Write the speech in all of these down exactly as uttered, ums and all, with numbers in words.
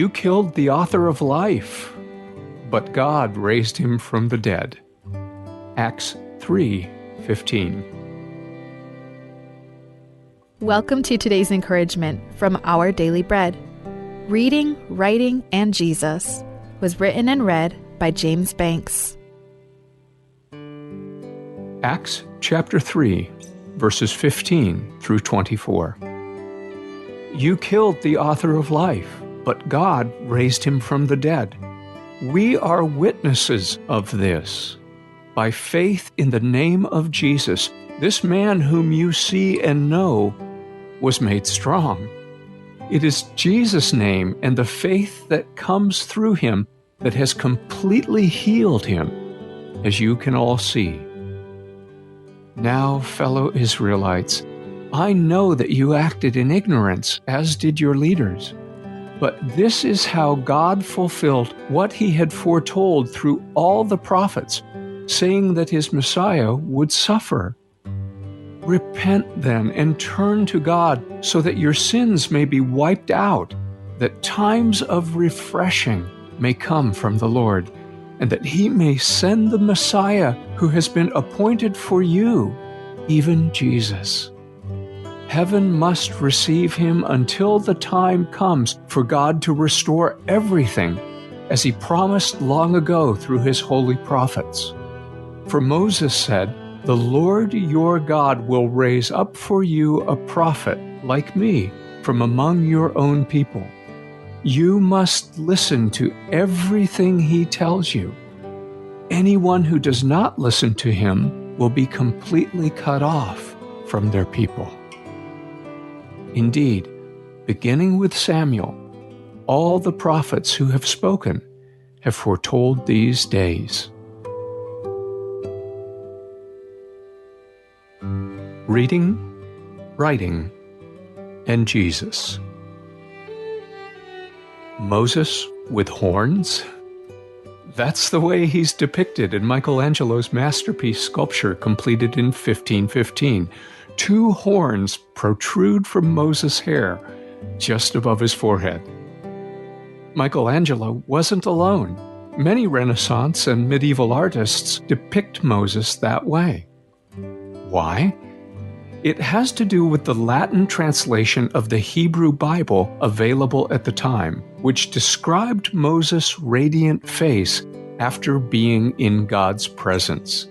You killed the author of life, but God raised him from the dead. Acts three fifteen. Welcome to today's encouragement from Our Daily Bread. Reading, Writing, and Jesus was written and read by James Banks. Acts chapter three, verses fifteen through twenty-four. You killed the author of life, but God raised him from the dead. We are witnesses of this. By faith in the name of Jesus, this man whom you see and know was made strong. It is Jesus' name and the faith that comes through him that has completely healed him, as you can all see. Now, fellow Israelites, I know that you acted in ignorance, as did your leaders. But this is how God fulfilled what he had foretold through all the prophets, saying that his Messiah would suffer. Repent then and turn to God so that your sins may be wiped out, that times of refreshing may come from the Lord, and that he may send the Messiah who has been appointed for you, even Jesus. Heaven must receive him until the time comes for God to restore everything, as he promised long ago through his holy prophets. For Moses said, "The Lord your God will raise up for you a prophet like me from among your own people. You must listen to everything he tells you. Anyone who does not listen to him will be completely cut off from their people." Indeed, beginning with Samuel, all the prophets who have spoken have foretold these days. Reading, Writing, and Jesus. Moses with horns? That's the way he's depicted in Michelangelo's masterpiece sculpture completed in fifteen fifteen. Two horns protrude from Moses' hair, just above his forehead. Michelangelo wasn't alone. Many Renaissance and medieval artists depict Moses that way. Why? It has to do with the Latin translation of the Hebrew Bible available at the time, which described Moses' radiant face after being in God's presence.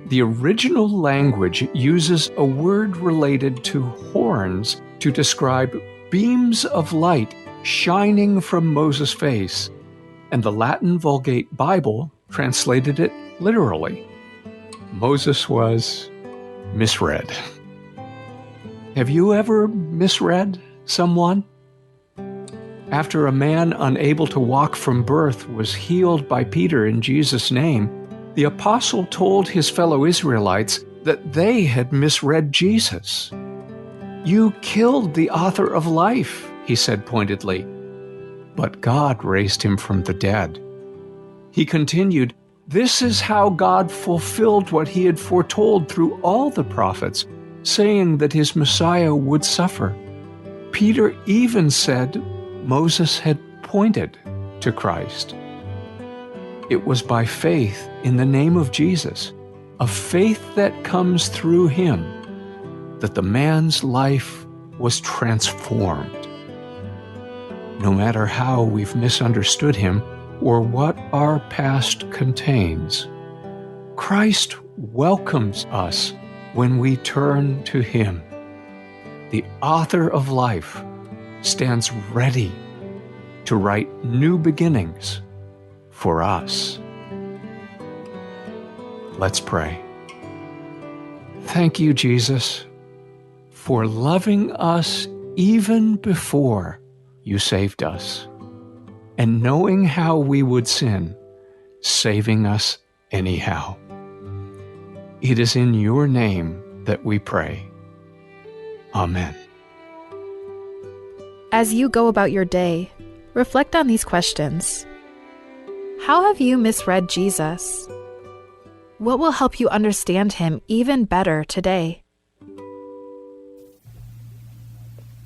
The original language uses a word related to horns to describe beams of light shining from Moses' face, and the Latin Vulgate Bible translated it literally. Moses was misread. Have you ever misread someone? After a man unable to walk from birth was healed by Peter in Jesus' name, the apostle told his fellow Israelites that they had misread Jesus. "You killed the author of life," he said pointedly, "but God raised him from the dead." He continued, "This is how God fulfilled what he had foretold through all the prophets, saying that his Messiah would suffer." Peter even said Moses had pointed to Christ. It was by faith in the name of Jesus, a faith that comes through him, that the man's life was transformed. No matter how we've misunderstood him or what our past contains, Christ welcomes us when we turn to him. The author of life stands ready to write new beginnings for us. Let's pray. Thank you, Jesus, for loving us even before you saved us, and knowing how we would sin, saving us anyhow. It is in your name that we pray. Amen. As you go about your day, reflect on these questions. How have you misread Jesus? What will help you understand him even better today?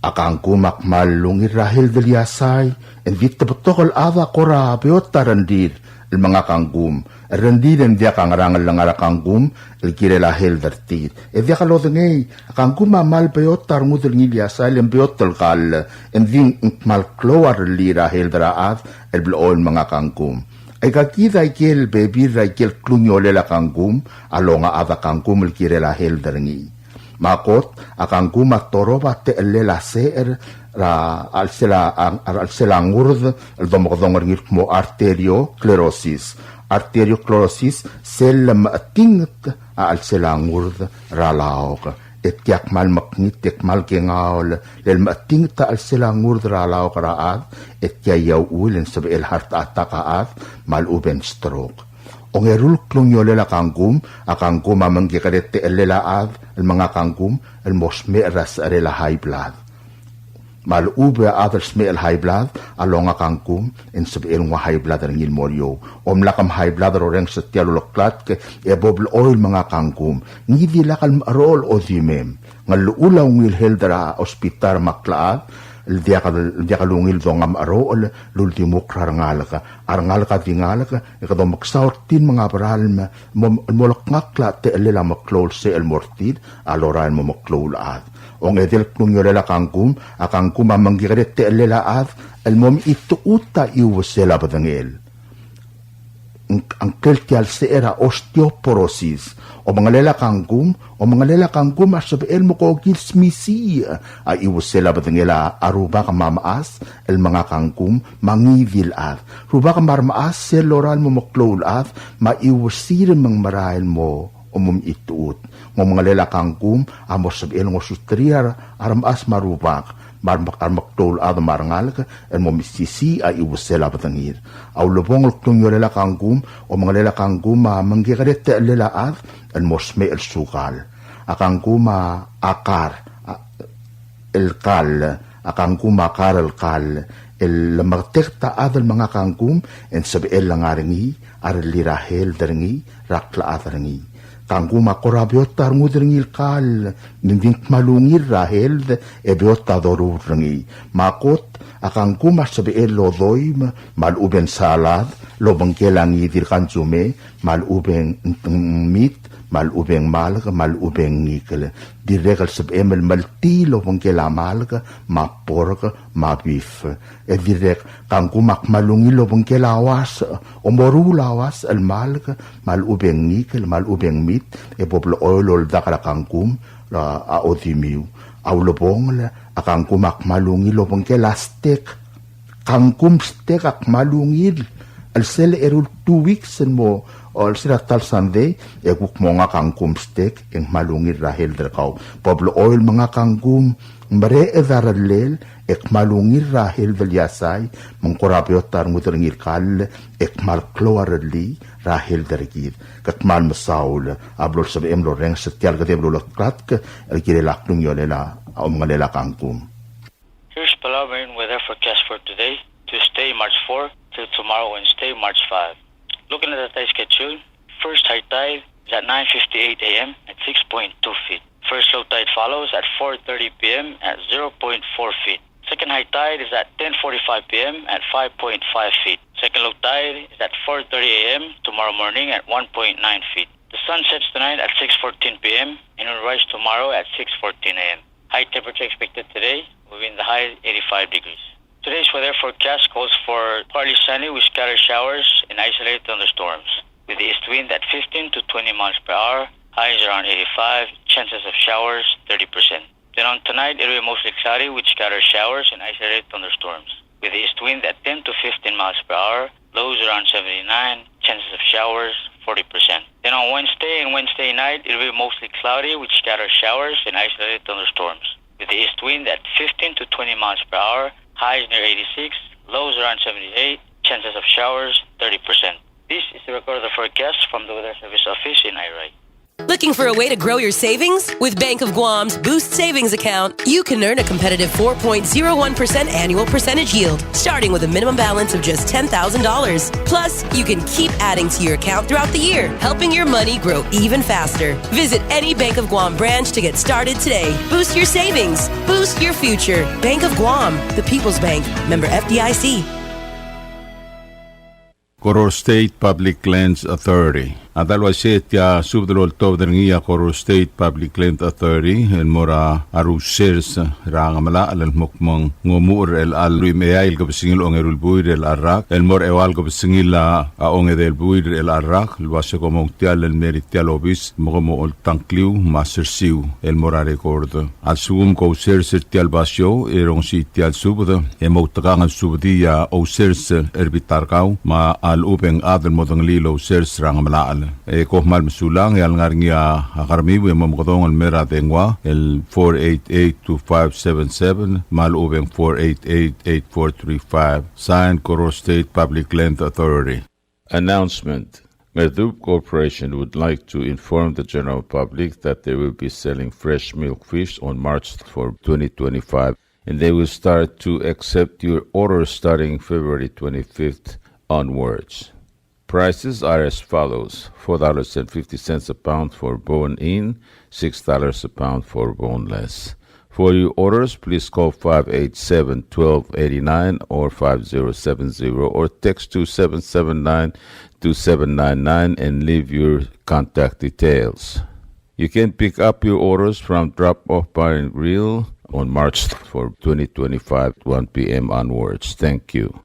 A kangkum a kmal ungil er a health el iasai, e ng di te betok el chad a kora beot a rengrir el menga kangkum. Rengrir e ng diak a ngerang el ngar er a kangkum el kirel a health er tir. E diak lodengei, a kangkum a kmal beot a rengud el ngii el iasai, le ng beot el kall, e ng di ng kmal klou a rellii er a health er a chad el blechoel el menga kangkum. Aika kid a ikel bebil er a ikel klungiolel a kangkum a longa a chad a kangkum el kirel a health er ngii. Me a kot, a kangkum a torob a techellel a secher er a chelsel a, a, a chelsel a ngurd el domekedong er ngii el kmo arteriosclerosis. Arteriosclerosis, sel lemechetinget a chelsel a ngurd er a laok. E tia kmal mekngit, e kmal kengaol, le lemechetinget a chelsel a ngurd er a laok er a chad, e tia a uchul e ng sebechel heart attack a chad, me a lechub e ng stroke. Ongeru el klungiolel a kangkum, a kangkum a mengkekerei a techellel a chad el menga kangkum el mo smecher er a secherel a high blood. Me a lechub e a chad el smecher el high blood a longa kangkum, e ng sebechel nguu a high blood er ngii el mo er eou. Omlak em high blood el orrenges er tia el uleklatk, e bo blechoel el menga kangkum. Ngii di lak el mecherocher el odimem. Ng llechul a ungil health er a hospital me a klechad el diak, el diak lungil donga mecherocher el uldimukl er a rengalek. A rengalek a di ngalek, e kede omeksau er tir el menga beralm, mo, mo lekngakl a techellel a meklou el secher el mo er tir a lorael el mo meklou el chad. Ongedei el klungiolel a kangkum, a kangkum a mengkekerei a techellel a chad el mo mechitechut a chiuesel a bedengel. Ng, a ngklel tia el secher a osteoporosis. Omengelel a kangkum, omengelel a kangkum a sebechel el mo kokil smisichii a chiuesel a bedengel a rubak me a mechas el menga kangkum me a ngii di el chad. Rubak me a remechas sel lorael el mo meklou el chad me a chiuesir me ng merael el mo, mo mechitechut. Ng omengelel a kangkum a mo sebechel el ngosuterir a remechas me a rubak me a re, me a remeklou el chad me a rengalek el mo mesisiich a chiuesel a bedengir. A ulebongel el klungiolel a kangkum, omengelel a kangkum a mengkekerei a techellel a chad el mo smecher el sukal. A kangkum a kar, a, el kall, a kangkum a kar el kall, el lemeketeket a chad el menga kangkum, e ng sebechel el ngar er ngii a rellii er a health er ngii er a klechad er ngii. Kangkum a kora beot a rengud er ngii el kall, me ng di ng kmal ungil er a health, e beot a doruul er ngii. Me a kot, a kangkum a sebechel el odoim, me a lechub e ng salad, el obengkel a ngii di el kansume, me a lechub e ng mit, me a lechub e ng malk, me a lechub e ng ngikel. Dirrek el sebechem el meltii el obengkel a malk, me a pork, me a beef. E dirrek, kangkum a kmal ungil el obengkel a uasech, omoruul a uasech el malk, me a lechub e ng ngikel, me a lechub e ng mit, e bo blechoel oldak er a kangkum er a odimiu. A ulebongel, a kangkum a kmal ungil el obengkel a steak. Kangkum steak a kmal ungil. El sel eru el two weeks el mo, o el sel a ta el Sunday, e kuk monga kangkum steak, e ng kmal ungil er a health er kau. Bo blechoel menga kangkum, mereched a rellel, e kmal ungil er a health el iasai, me ng kora beot a rengud er ngii el kall, e kmal klou a rellii er a health er kid. Ke kmal mesaul a blo lsebechem el orrenges er tia el kedeb el uleklatk el kirel a klungiolel a omengelel a kangkum. Here's Palau marine weather forecast for today, Tuesday, March four, till tomorrow, Wednesday, March five. Looking at the tide schedule, first high tide is at nine fifty-eight a m at six point two feet. First low tide follows at four thirty p m at zero point four feet. Second high tide is at ten forty-five p m at five point five feet. Second low tide is at four thirty a m tomorrow morning at one point nine feet. The sun sets tonight at six fourteen p m and will rise tomorrow at six fourteen a m. High temperature expected today will be in the high eighty-five degrees. Today's weather forecast calls for partly sunny with scattered showers and isolated thunderstorms, with the east wind at fifteen to twenty miles per hour, highs around eighty-five, chances of showers thirty percent. Then on tonight, it'll be mostly cloudy with scattered showers and isolated thunderstorms, with the east wind at ten to fifteen miles per hour, lows around seventy-nine, chances of showers forty percent. Then on Wednesday and Wednesday night, it'll be mostly cloudy with scattered showers and isolated thunderstorms, with the east wind at fifteen to twenty miles per hour, highs near eighty-six, lows around seventy-eight, chances of showers thirty percent. This is the record of the forecast from the Weather Service Office in Airai. Looking for a way to grow your savings? With Bank of Guam's Boost Savings Account, you can earn a competitive four point zero one percent annual percentage yield, starting with a minimum balance of just ten thousand dollars. Plus, you can keep adding to your account throughout the year, helping your money grow even faster. Visit any Bank of Guam branch to get started today. Boost your savings. Boost your future. Bank of Guam, the People's Bank. Member F D I C. Koror State Public Lands Authority. A dal uaisei e tia subed el oltobed er ngii a Koror State Public Land Authority el mo er a reusers er a Ngemelachel el mo kmo ng omuchel er chelecha el lluich me a eai el kebesengil a ongeru el buil er chelecha el rak el mo er a eua el kebesengil a ongedei el buil er chelecha el rak el uase kom oungitel el mei er tia el obis me kom oltangkliu me a sersiu el mo er a record. A lsekum ke ousers er tia el basio e rongesii tia el subed e moutekangel subedii a ousers er bita er kau me a lechub e ng chad el mo dengelii el ousers er a Ngemelachel. E kom kmal mesulang e a lengar er ngii a kermiu e mo mekedong el mei er a dengua el four eight eight two five seven seven me a lechub e ng four eight eight eight four three five. Sign, Koror State Public Land Authority. Announcement. Ngerdub Corporation would like to inform the general public that they will be selling fresh milkfish on March fourth, twenty twenty-five, and they will start to accept your orders starting February twenty-fifth onwards. Prices are as follows: four dollars and fifty cents a pound for bone-in, six dollars a pound for boneless. For your orders, please call five eight seven, twelve eighty-nine or five zero seven zero or text to seven seven nine, two seven nine nine and leave your contact details. You can pick up your orders from Drop Off Bar and Grill on March fourth, twenty twenty-five, one p.m. onwards. Thank you.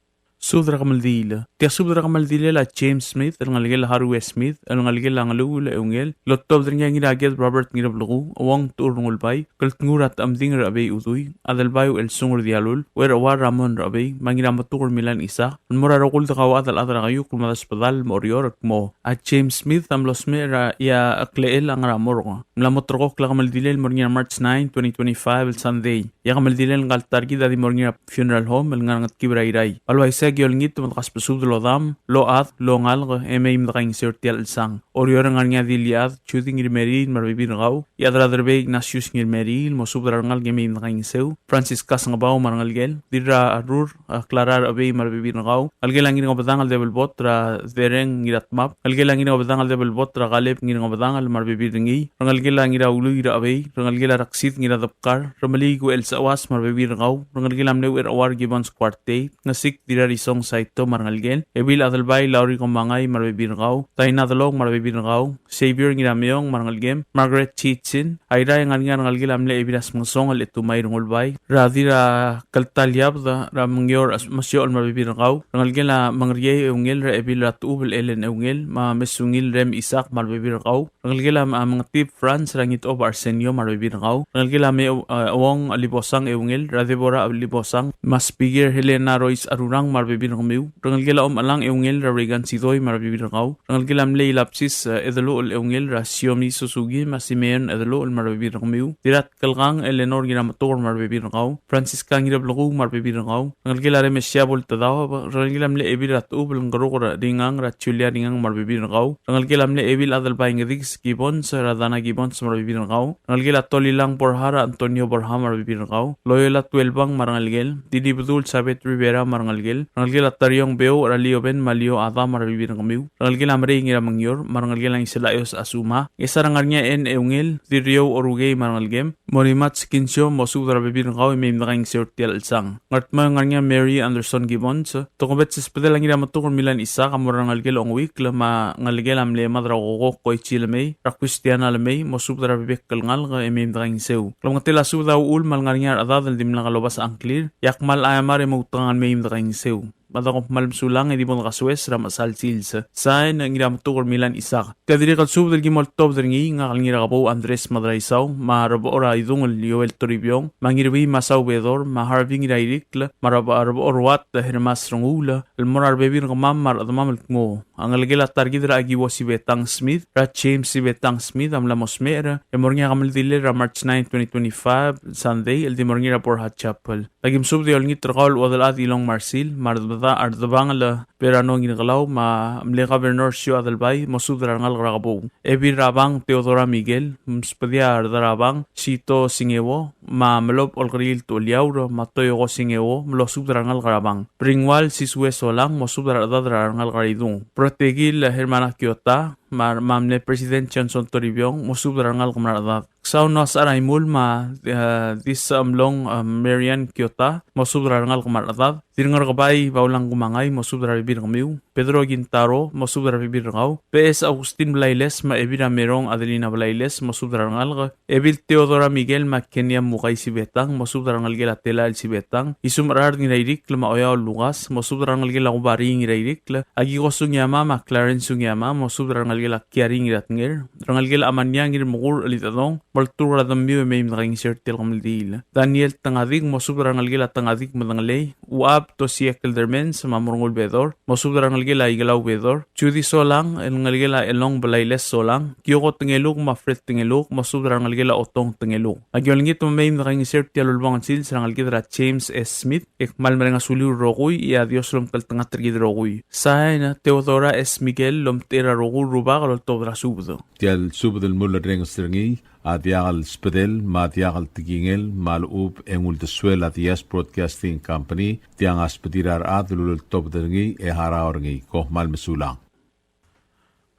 Subed er a kemeldiil. Tia subed er a kemeldiil a James Smith, el ngelekel a Harry Smith, el ngelekel a Ngeluul Eungel, el oltobed er ngii a Ngiraked Robert Ngirblekuu, Uong Tuur Ngulbai, Keltnguul er a Techemding er a Chebei Udui, Adelbai Uchelsung er Dialul, Uercheuar Ramon er a Chebei, me a Ngirametuker Milan Isaac, el mo er a rokui el dekauchad el chad er a Keiukl me a Desbedall el mo Oreor el kmo a James Smith a mlo smecher e a klechel a ngar er a morgue. Ng mla mo terrekokl a kemeldiil el mo er ngii er a March nine, twenty twenty-five, el Sunday. E a kemeldiil el ngka el ta er kid a di mo er ngii er a funeral home el ngar er a Ngetkib er a Irrai. Me a le uaisei e aki olengit me de kasbesubed el odam, el ochad, el ongalek, e mei me dekaingeseu er tia el chelsang. Oreor e ng ngar er ngii a Diliad Judy Ngirmeriil me a rebebil er kau, Iechad er a Derbei Ignatius Ngirmeriil, mosubed er a rengalek e mei me dekaingeseu, Francisca Sengebau me a rengelekel, Dirrarur, a, Clara er a Chebei me a rebebil er kau, ngelekel a Ngirngebedangel Debelbot er a Dereng Ngiratmab, ngelekel a Ngirngebedangel Debelbot er a Kaleb Ngirngebedangel me a rebebil er ngii, rengelekel a Ngiraului er a Chebei, rengelekel a Reksid Ngiradebkar, Remeliik Uchel Sechewas me a rebebil er kau, rengelekel a mle Uchercheuar Gibbons Kuartei, Ngesik Dirrarisong Saito me a rengelekel, Ebil Adelbai Lauri Komangai me a rebebil er kau, Taina Delong me a rebebil er kau, Xavier Ngirameong me a rengelekem, Margaret Chichin, Airai e ng ngar er ngii a rengelekel a mle Ebil a Smengesong el Etumai Rengulbai, er a Dirrakeltaliabed er a Mengior a Mesiochel me a rebebil er kau, rengelekel a Mengeriei Eungel er a Ebil er a Techubel Ellen Eungel, me a Mesungil Rem Isaac me a rebebil er kau, rengelekel a Mengetib Franz er a Ngitechob Arsenio me a rebebil er kau, rengelekel a me, e, Uong Libosang Eungel er a Deborah Libosang, me a Speaker Helena Royce Arurang me a rebebil er kemiu, rengelekel a Omechelang Eungel er a Reagan Sidoi me a rebebil er kau, rengelekel a mle Ilapsis, e, Edeluchel Eungel er a Siomi Suzuki me a Simeon Edeluchel me a rebebil er kemiu, Dirratkelkang Eleanor Ngirametuker me a rebebil er kau, Francisca Ngirablekuu me a rebebil er kau, rengelekel a Remesia Boltedaob, rengelekel a mle Ebil er a Techubel Ngeruk er a Ringang er a Julia Ringang me a rebebil er kau, rengelekel a mle Ebil Adelbai Ngedikes Gibbons er a Dana Gibbons me a rebebil er kau, rengelekel a Tolilang Borja er a Antonio Borja me a rebebil er kau, Loyola Tuelbang me a rengelekel, Didibedul Sabet Rivera me a rengelekel, rengelekel a Tariong Beouch er a Lioben me a Lio Adam me a rebebil er kemiu, rengelekel a Merei Ngiramengior me a rengelekel a Ngiselaios Asuma, Ngchesar e ng ngar er ngii a N. Eungel, Dirriou Orukei me a rengelekem, Morimats Kinsio, mosubed er a rebebil er kau e mei me dekaingeseu er tia el chelsang. Ngardmau e ng ngar er ngii a Mary Anderson Gibbons, tokubets el sbedel a Ngirametuker Milan Isaac a mo er a rengelekel a Ongeuikl me a ngelekel a mle Mad er a Kokok Koichi Lemei, er a Christiana Lemei, mosubed er a rebek el ngalek e mei me dekaingeseu. Klemengetel a subed a uchul me a le ngar er ngii a rechedad el dimlak lobasech a ngklir, e a kmal aiamar e moutekangel mei me dekaingeseu. Me a da kom kmal mesulang e di bo dekasoes er a mechesang el sils. Sain, Ngirametuker Milan Isaac. Tia dirrek el subed el ki mo oltobed er ngii, ngak el Ngirakebou Andres Madraisau, me a Rebechor a Idungel Joel Toribiong, me a Ngirbii Masau Bedor, me a Harvey Ngirairikl, me a Rebe-, Rebechor Uat Hermas Renguul, el mo er a rebebil er kemam me a rechedemam el kmo a ngelekel a ta er kid er a Akiwo Sibetang Smith, er a James Sibetang Smith, a mla mo smecher, e mo er ngii a kemeldilel er a March nine, twenty twenty-five, Sunday, el di mo er ngii er a Borja Chapel. Aki mesubed e olengit er kau el chuodel chad Ilong Marsil, me a Ardebangel Berano Ngirkelau, me a mle Governor Sio Adelbai, mosubed er a rengalek er a Kebou. Ebil er a Bang Theodora Miguel, msbedia er a Rderabang Sito Singeo, me a Melob Olkeriil Tuliaur, me a Toyoko Singeo, me losubed er a rengalek er a Bang. Bringual Sisue Solang, mosubed er a rechedad er a rengalek er a Idung. Brotekil Hermana Kiota, me a, me a mle President Johnson Toribiong, mosubed er a rengalek me a rechedad. Ksau Noah Saraimul me a, eh, Disomlong, eh, Marian Kiota, mosubed er a rengalek me a rechedad. Dirngerkebai Baulang Kumangai, mosubed er a rebebil er kemiu. Pedro Kintaro, mosubed er a rebebil er kau. P S Augustin Blailes me a Ebil er a Merong Adelina Blailes, mosubed er a rengalek. Ebil Theodora Miguel me a Kenia Mukai Sibetang, mosubed er a rengelekel a Telael Sibetang. Isumechard Ngirairikl me a Oiaol Lukas, mosubed er a rengelekel a Kubari Ngirairikl. Akiko Sugiyama me a Clarence Sugiyama, mosubed er a rengelekel a Kiari Ngiratnger. Rengelekel a Amania Ngirmekur Elitedong, molturk er a demmiu e mei me dekaingeseu er tia el kemeldiil. Daniel Tengadik, mosubed er a rengelekel a Tengadik Medengelei. Uab Tosie Keldermans me a Murngul Bedor, mosubed er a rengelekel a Ikelau Bedor. Judy Solang, el ngelekel a Elong Blailes Solang. Kioko Tengeluk me a Fred Tengeluk, mosubed er a rengelekel a Otong Tengeluk. Aki olengit me mei me dekaingeseu er tia el ulebongel sils er a ngelekid er a James S. Smith, e kmal mereng a suliu el rokui, e a Dios lomekngeltengat er kid el rokui. Sain, Theodora S. Miguel, lomtechei er a rokui el rubak el oltobed er a subed. Tia el subed el mulerrenges er ngii a diak el sbedel me a diak el tekingel me a lechub e ng uldesuel a Diaz Broadcasting Company, tiang a sbedir a rechad el uleltobed er ngii e harau er ngii. Kom kmal mesulang.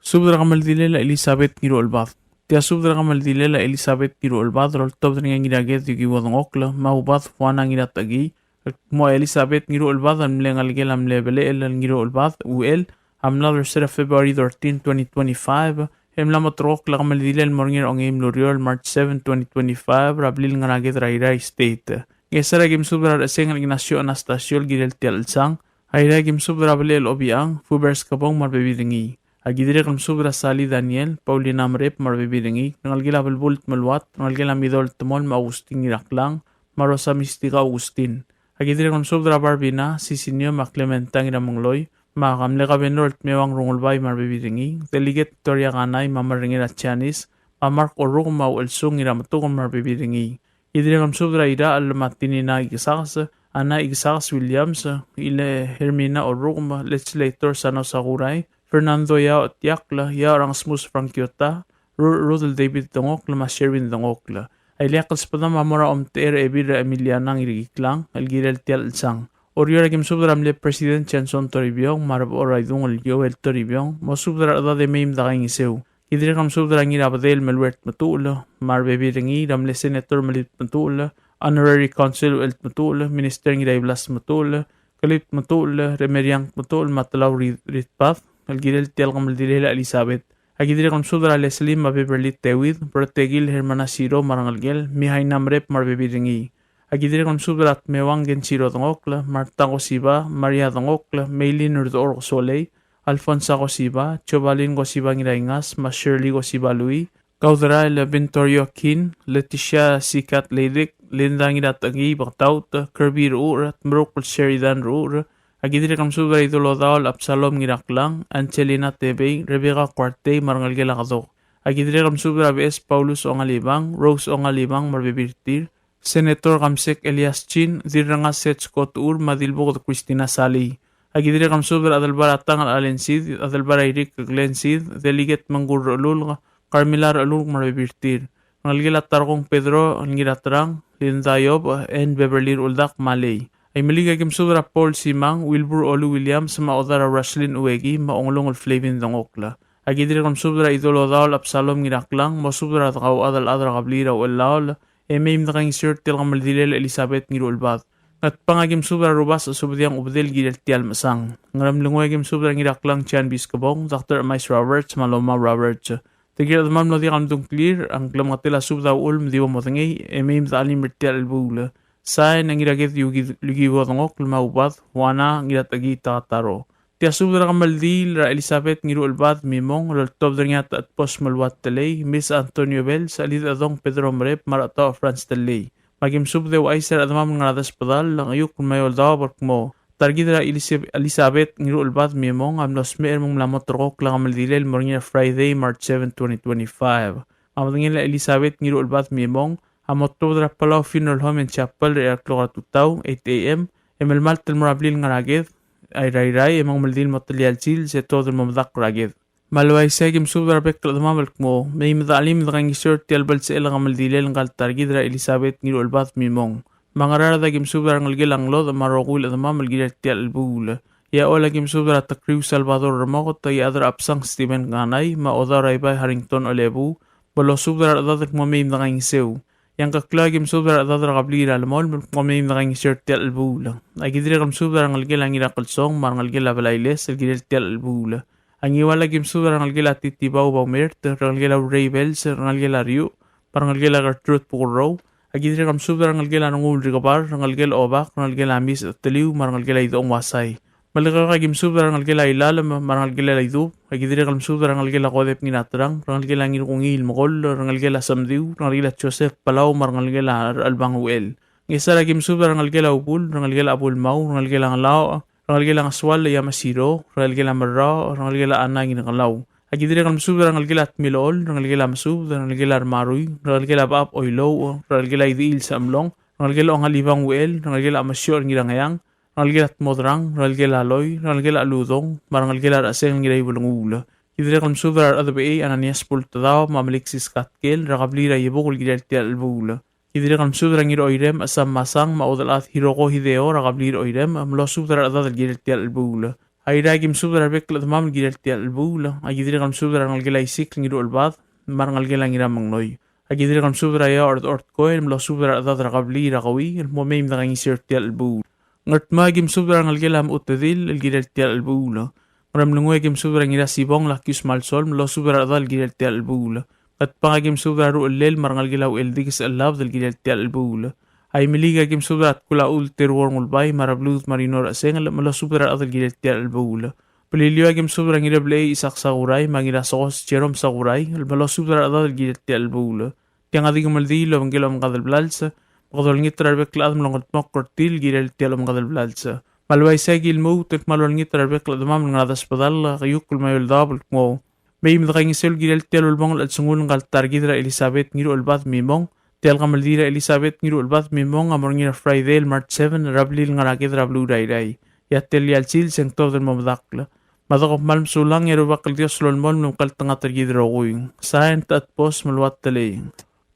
Subed er a kemeldilel a Elizabeth Ngiruchelbad. Tia subed er a kemeldilel a Elizabeth Ngiruchelbad el oltobed er ngii a Ngiraked Yukiwo Dengokl me a Ubad Juana Ngiratechekii, el kmo a Elizabeth Ngiruchelbad el mle ngelekel a mle Belechel el Ngiruchelbad, Uchel, a mlad er se er a February thirteen, twenty twenty-five, e mla mo terrekokl a kemeldilel el mo er ngii er a ongeim el ureor, March seven, twenty twenty-five, er a blil Ngeraked er a Irrai State. Ngesar, aki msubed er a Recheseng el Ignacio Anastasio el kirel tia el chelsang. Airai, aki msubed er a Belechel Obichang, Fuber Skebong me a rebebil er ngii. Aki dirrek el msubed er a Sali Daniel, Paulina Merep me a rebebil er ngii, rengelekel a Belbult Meluat, rengelekel a Midol Temol me a Augustin Ngiraklang, me a Rosa Mistika Augustin. Aki dirrek el msubed er a Barbina, Sisinio me a Clementa Ngiramengloi, me a mle Kabenor el Tmeuang Rungulbai me a rebebil er ngii, Delegate Victoria Kanai me a Merengel a Janice, me a Mark Oruk me a Uchelsung Ngirametuker me a rebebil er ngii. Ki dirrek el msubed er a Irachel me a Tinina Ikesakes, Ana Ikesakes Williams, Ile Hermina Oruk me a Legislator Sano Sakurai, Fernando Yao Tiakl, Yao Rangsmus Frankiota, Ru-, Rudel David Dengokl me a Sherwin Dengokl. A ileakl el sbedam a mo er a omtechei er a Ebil er a Emiliana Ngirkiklang el kirel tia el chelsang. Oreor, aki msubed er a mle President Johnson Toribiong me a Rebechor er a Idung el Joel Toribiong, mosubed er a rechedad e mei me dekaingeseu. Ki dirrek el msubed er a Ngirabedel Meluert Tmetuchl me a rebebil er ngii, er a mle Senator Melilt Tmetuchl, Honorary Consul Uchel Tmetuchl, Minister Ngiraiblas Tmetuchl, Kelilt Tmetuchl, Remeriang Tmetuchl me a Telau Ri-, Ritbad, el kirel tia el kemeldilel a Elizabeth. Aki dirrek el msubed er a Leslie me a Beverly Tewid, Brotekil Hermana Siro me a rengelekel, Mihaina Merep me a rebebil er ngii. Aki dirrek el msubed er a Tmeuang Kenshiro Dengokl, Martha Kosiba, Maria Dengokl, Meilin Rdechor Kesolei, Alfonsa Kosiba, Jovalin Kosiba Ngiraingas, me a Shirley Kosiba Lui, Kauderael Ventorio Kin, Leticia Sikat Leidik, Linda Ngiratechekii Bektaut, Kirby Ruur, Tmerukl Sheridan Ruur, aki dirrek el msubed er a Idolodaol Absalom Ngiraklang, Angelina Tebei, Rebecca Kuartei me a rengelekel a Kedok. Aki dirrek el msubed er a Beches Paulus Ongalibang, Rose Ongalibang me a rebebil er tir, Senator Kamsek Elias Chin, Dirrengas Seth Scott Ur me a Dilbuked Christina Salii. Aki dirrek el msubed er a Adelbai er a Tang el Allen Sid, Adelbai er a Irik Glenn Sid, Delegate Mengkur Rechelulk, Carmela Rechelulk me a rebebil er tir. Rengelekel a Tarkong Pedro Ngiraterang, Linda Yob, Ann Beverly Uldak me a Lei. Aimeliik, aki msubed er a Paul Simang, Wilbur Olu Williams me a Odara Roslyn Ueki me a Ongelungel Flavin Dengokl. Aki dirrek el msubed er a Idolodaol Absalom Ngiraklang, mosubed er a dekauchad el chad er a kebliil er a Uchellaol, e mei me dekaingeseu er tia el kemeldilel a Elizabeth Ngiruchelbad. Ngatpang, aki msubed er a Rubasech Subediang Ubedel el kirel tia el mechesang. Ngeremlengui, aki msubed er a Ngiraklang John Biskebong, Doctor Emais Roberts me a Loma Roberts. Tirke el chedemam el mlo diak el mdung a ngklir, a ngklemengetel a subed a uchul me di bo modengei, e mei me dechelim er tia el chelebuul. Sain, a Ngiraked Yuki-, Yukiwo Dengokl me a Ubad Juana Ngiratechekii Takataro. Tia subed er a kemeldiil er a Elizabeth Ngiruchelbad Mimong el oltobed er ngii a Techedbos Meluat Telei, Miss Antonio Bells, Chelidechedong Pedro Merep me a Rechetaoch Franz Telei. Me aki msubed e ouchais er a rechedemam el ngar er a Desbedall, Ngeiukl me a Eouldaob el kmo, ta er kid er a Elise-, Elizabeth Ngiruchelbad Mimong a mlo smecher me ng mla mo terrekokl a kemeldilel el mo er ngii er a Friday, March seven, twenty twenty-five. Me a bedengel a Elizabeth Ngiruchelbad Mimong a mo tuobed er a Palau Funeral Home and Chapel er a eai el klok er a tutau, eight A M, e melemalt el mo er a blil Ngeraked, er a Irrai, e mengemeldiil el mo telia el sils e tuobed el mo medakl er a ked. Me a le uaisei e aki mesubed er a rebek el chedemam el kmo mei me dechelim e dekaingeseu er tia el belsechel a kemeldilel ngka el ta er kid er a Elizabeth Ngiruchelbad Mimong. Me a Ngaraard e aki mesubed er a rengelekel a Ngelodech me a rokui el chedemam el kirel tia el chelebuul. E a Ollei e aki mesubed er a Tekriu Salvador Remoket, e a Chad er a Chebsang Steven Kanai, me a Odau er a Ibai Harrington Olebuu, me losubed er a rechedad el kmo mei me dekaingeseu. E a Ngkeklau e aki mesubed er a rechedad er a kebliil er a Lemolem el kmo mei me dekaingeseu er tia el chelebuul. Aki dirrek el mesubed er a rengelekel a Ngirakelsong me a rengelekel a Belailes el kirel tia el chelebuul. A Ngiwal e aki mesubed er a rengelekel a Titibau Baumert, rengelekel a Urrei Bells, rengelekel a Riu, me a rengelekel a Gertrude Bukurrou. Aki dirrek el mesubed er a rengelekel a Renguul Rikebar, rengelekel a Obak, rengelekel a Mis Cheteliu, me a rengelekel a Idong Uasai. Melekeok e aki mesubed er a rengelekel a Ilalem, me a rengelekel a Idub. Aki dirrek el mesubed er a rengelekel a Kodep Ngiraterang, rengelekel a Ngirkungiil Mekoll, rengelekel a Semdiu, rengelekel a Joseph Palau, me a rengelekel a Rechelbang Uchel. Ngchesar e aki mesubed er a rengelekel a Ubul, rengelekel a Abulmau, rengelekel a Ngelaoch, rengelekel a Ngesual Yamasiro, rengelekel a Merraoch, rengelekel a Ana Ngirkelau. Aki dirrek el mesubed er a rengelekel a Tmilochol, rengelekel a Mesubed, rengelekel a Remarui, rengelekel a Bechab Oilouch, rengelekel a Idechiil Sechemlong, rengelekel a Ongalibang Uchel, rengelekel a Mesioch Ngirangeang, rengelekel a Tmodrang, rengelekel a Loi, rengelekel a Ludong, me a rengelekel a Recheseng Ngiraibelenguul. Ki dirrek el mesubed er a Rechedebechei Ananias Bultedaob me a Melixis Katkel er a kebliil er a Iebukl el kirel tia el chelebuul. Ki dirrek el mesubed er a Ngiroirem Sam Masang me a Udelchad Hiroko Hideo er a kebliil er a Oirem, me losubed er a rechedad el kirel tia el chelebuul. Airai, aki mesubed er a rebek el chedemam el kirel tia el chelebuul. Aki dirrek el mesubed er a rengelekel a Isikl Ngiruchelbad me a rengelekel a Ngiramengnoi. Aki dirrek el mesubed er a Eocherd Ortkoel, me losubed er a rechedad er a kebliil er a Keui el mo mei me dekaingeseu er tia el chelebuul. Ngardmau, aki mesubed er a rengelekel a Mechutedil el kirel tia el chelebuul. Ngeremlengui, aki mesubed er a Ngirasibong Lakius Malsol, me losubed er a rechedad el kirel tia el chelebuul. Ngatpang, aki mesubed er a Ruchellel me a rengelekel a Ucheldikes Chellabed el kirel tia el chelebuul. Aimeliik, aki mesubed er a Tkul a Chudel Teruor Ngulbai me a Rebluud Marino Rechesengel, me losubed er a rechedad el kirel tia el chelebuul. Beliliou, aki mesubed er a Ngireblechei Isak Sakurai me a Ngirasekos Jerome Sakurai, me losubed er a rechedad el kirel tia el chelebuul. Tiang a di kemeldiil el obengkel a omengkad el blals, me kede olengit er a rebek el chad me longedmokl er tir el kirel tia el omengkad el blals. Me a le uaisei, aki lmuut el kmal olengit er a rebek el chedemam el ngar er a desbedall, keiukl me a eou el daob el kmo mei me dekaingeseu el kirel tia el ulebongel el chelsengul ngka el ta er kid er a Elizabeth Ngiruchelbad Mimong. Tia el kemeldiil er a Elizabeth Ngiruchelbad Mimong a mo er ngii er a Friday el March seven er a blil el ngar er a ked er a beluu er a Irrai. E a tia el sils e ng tuobed el mo medakl. Me a dekuk kmal mesulang, e a Rubak el Dios a lolemolem el omekngeltengat er kid el rokui. Sain, Techedbos Meluat Telei.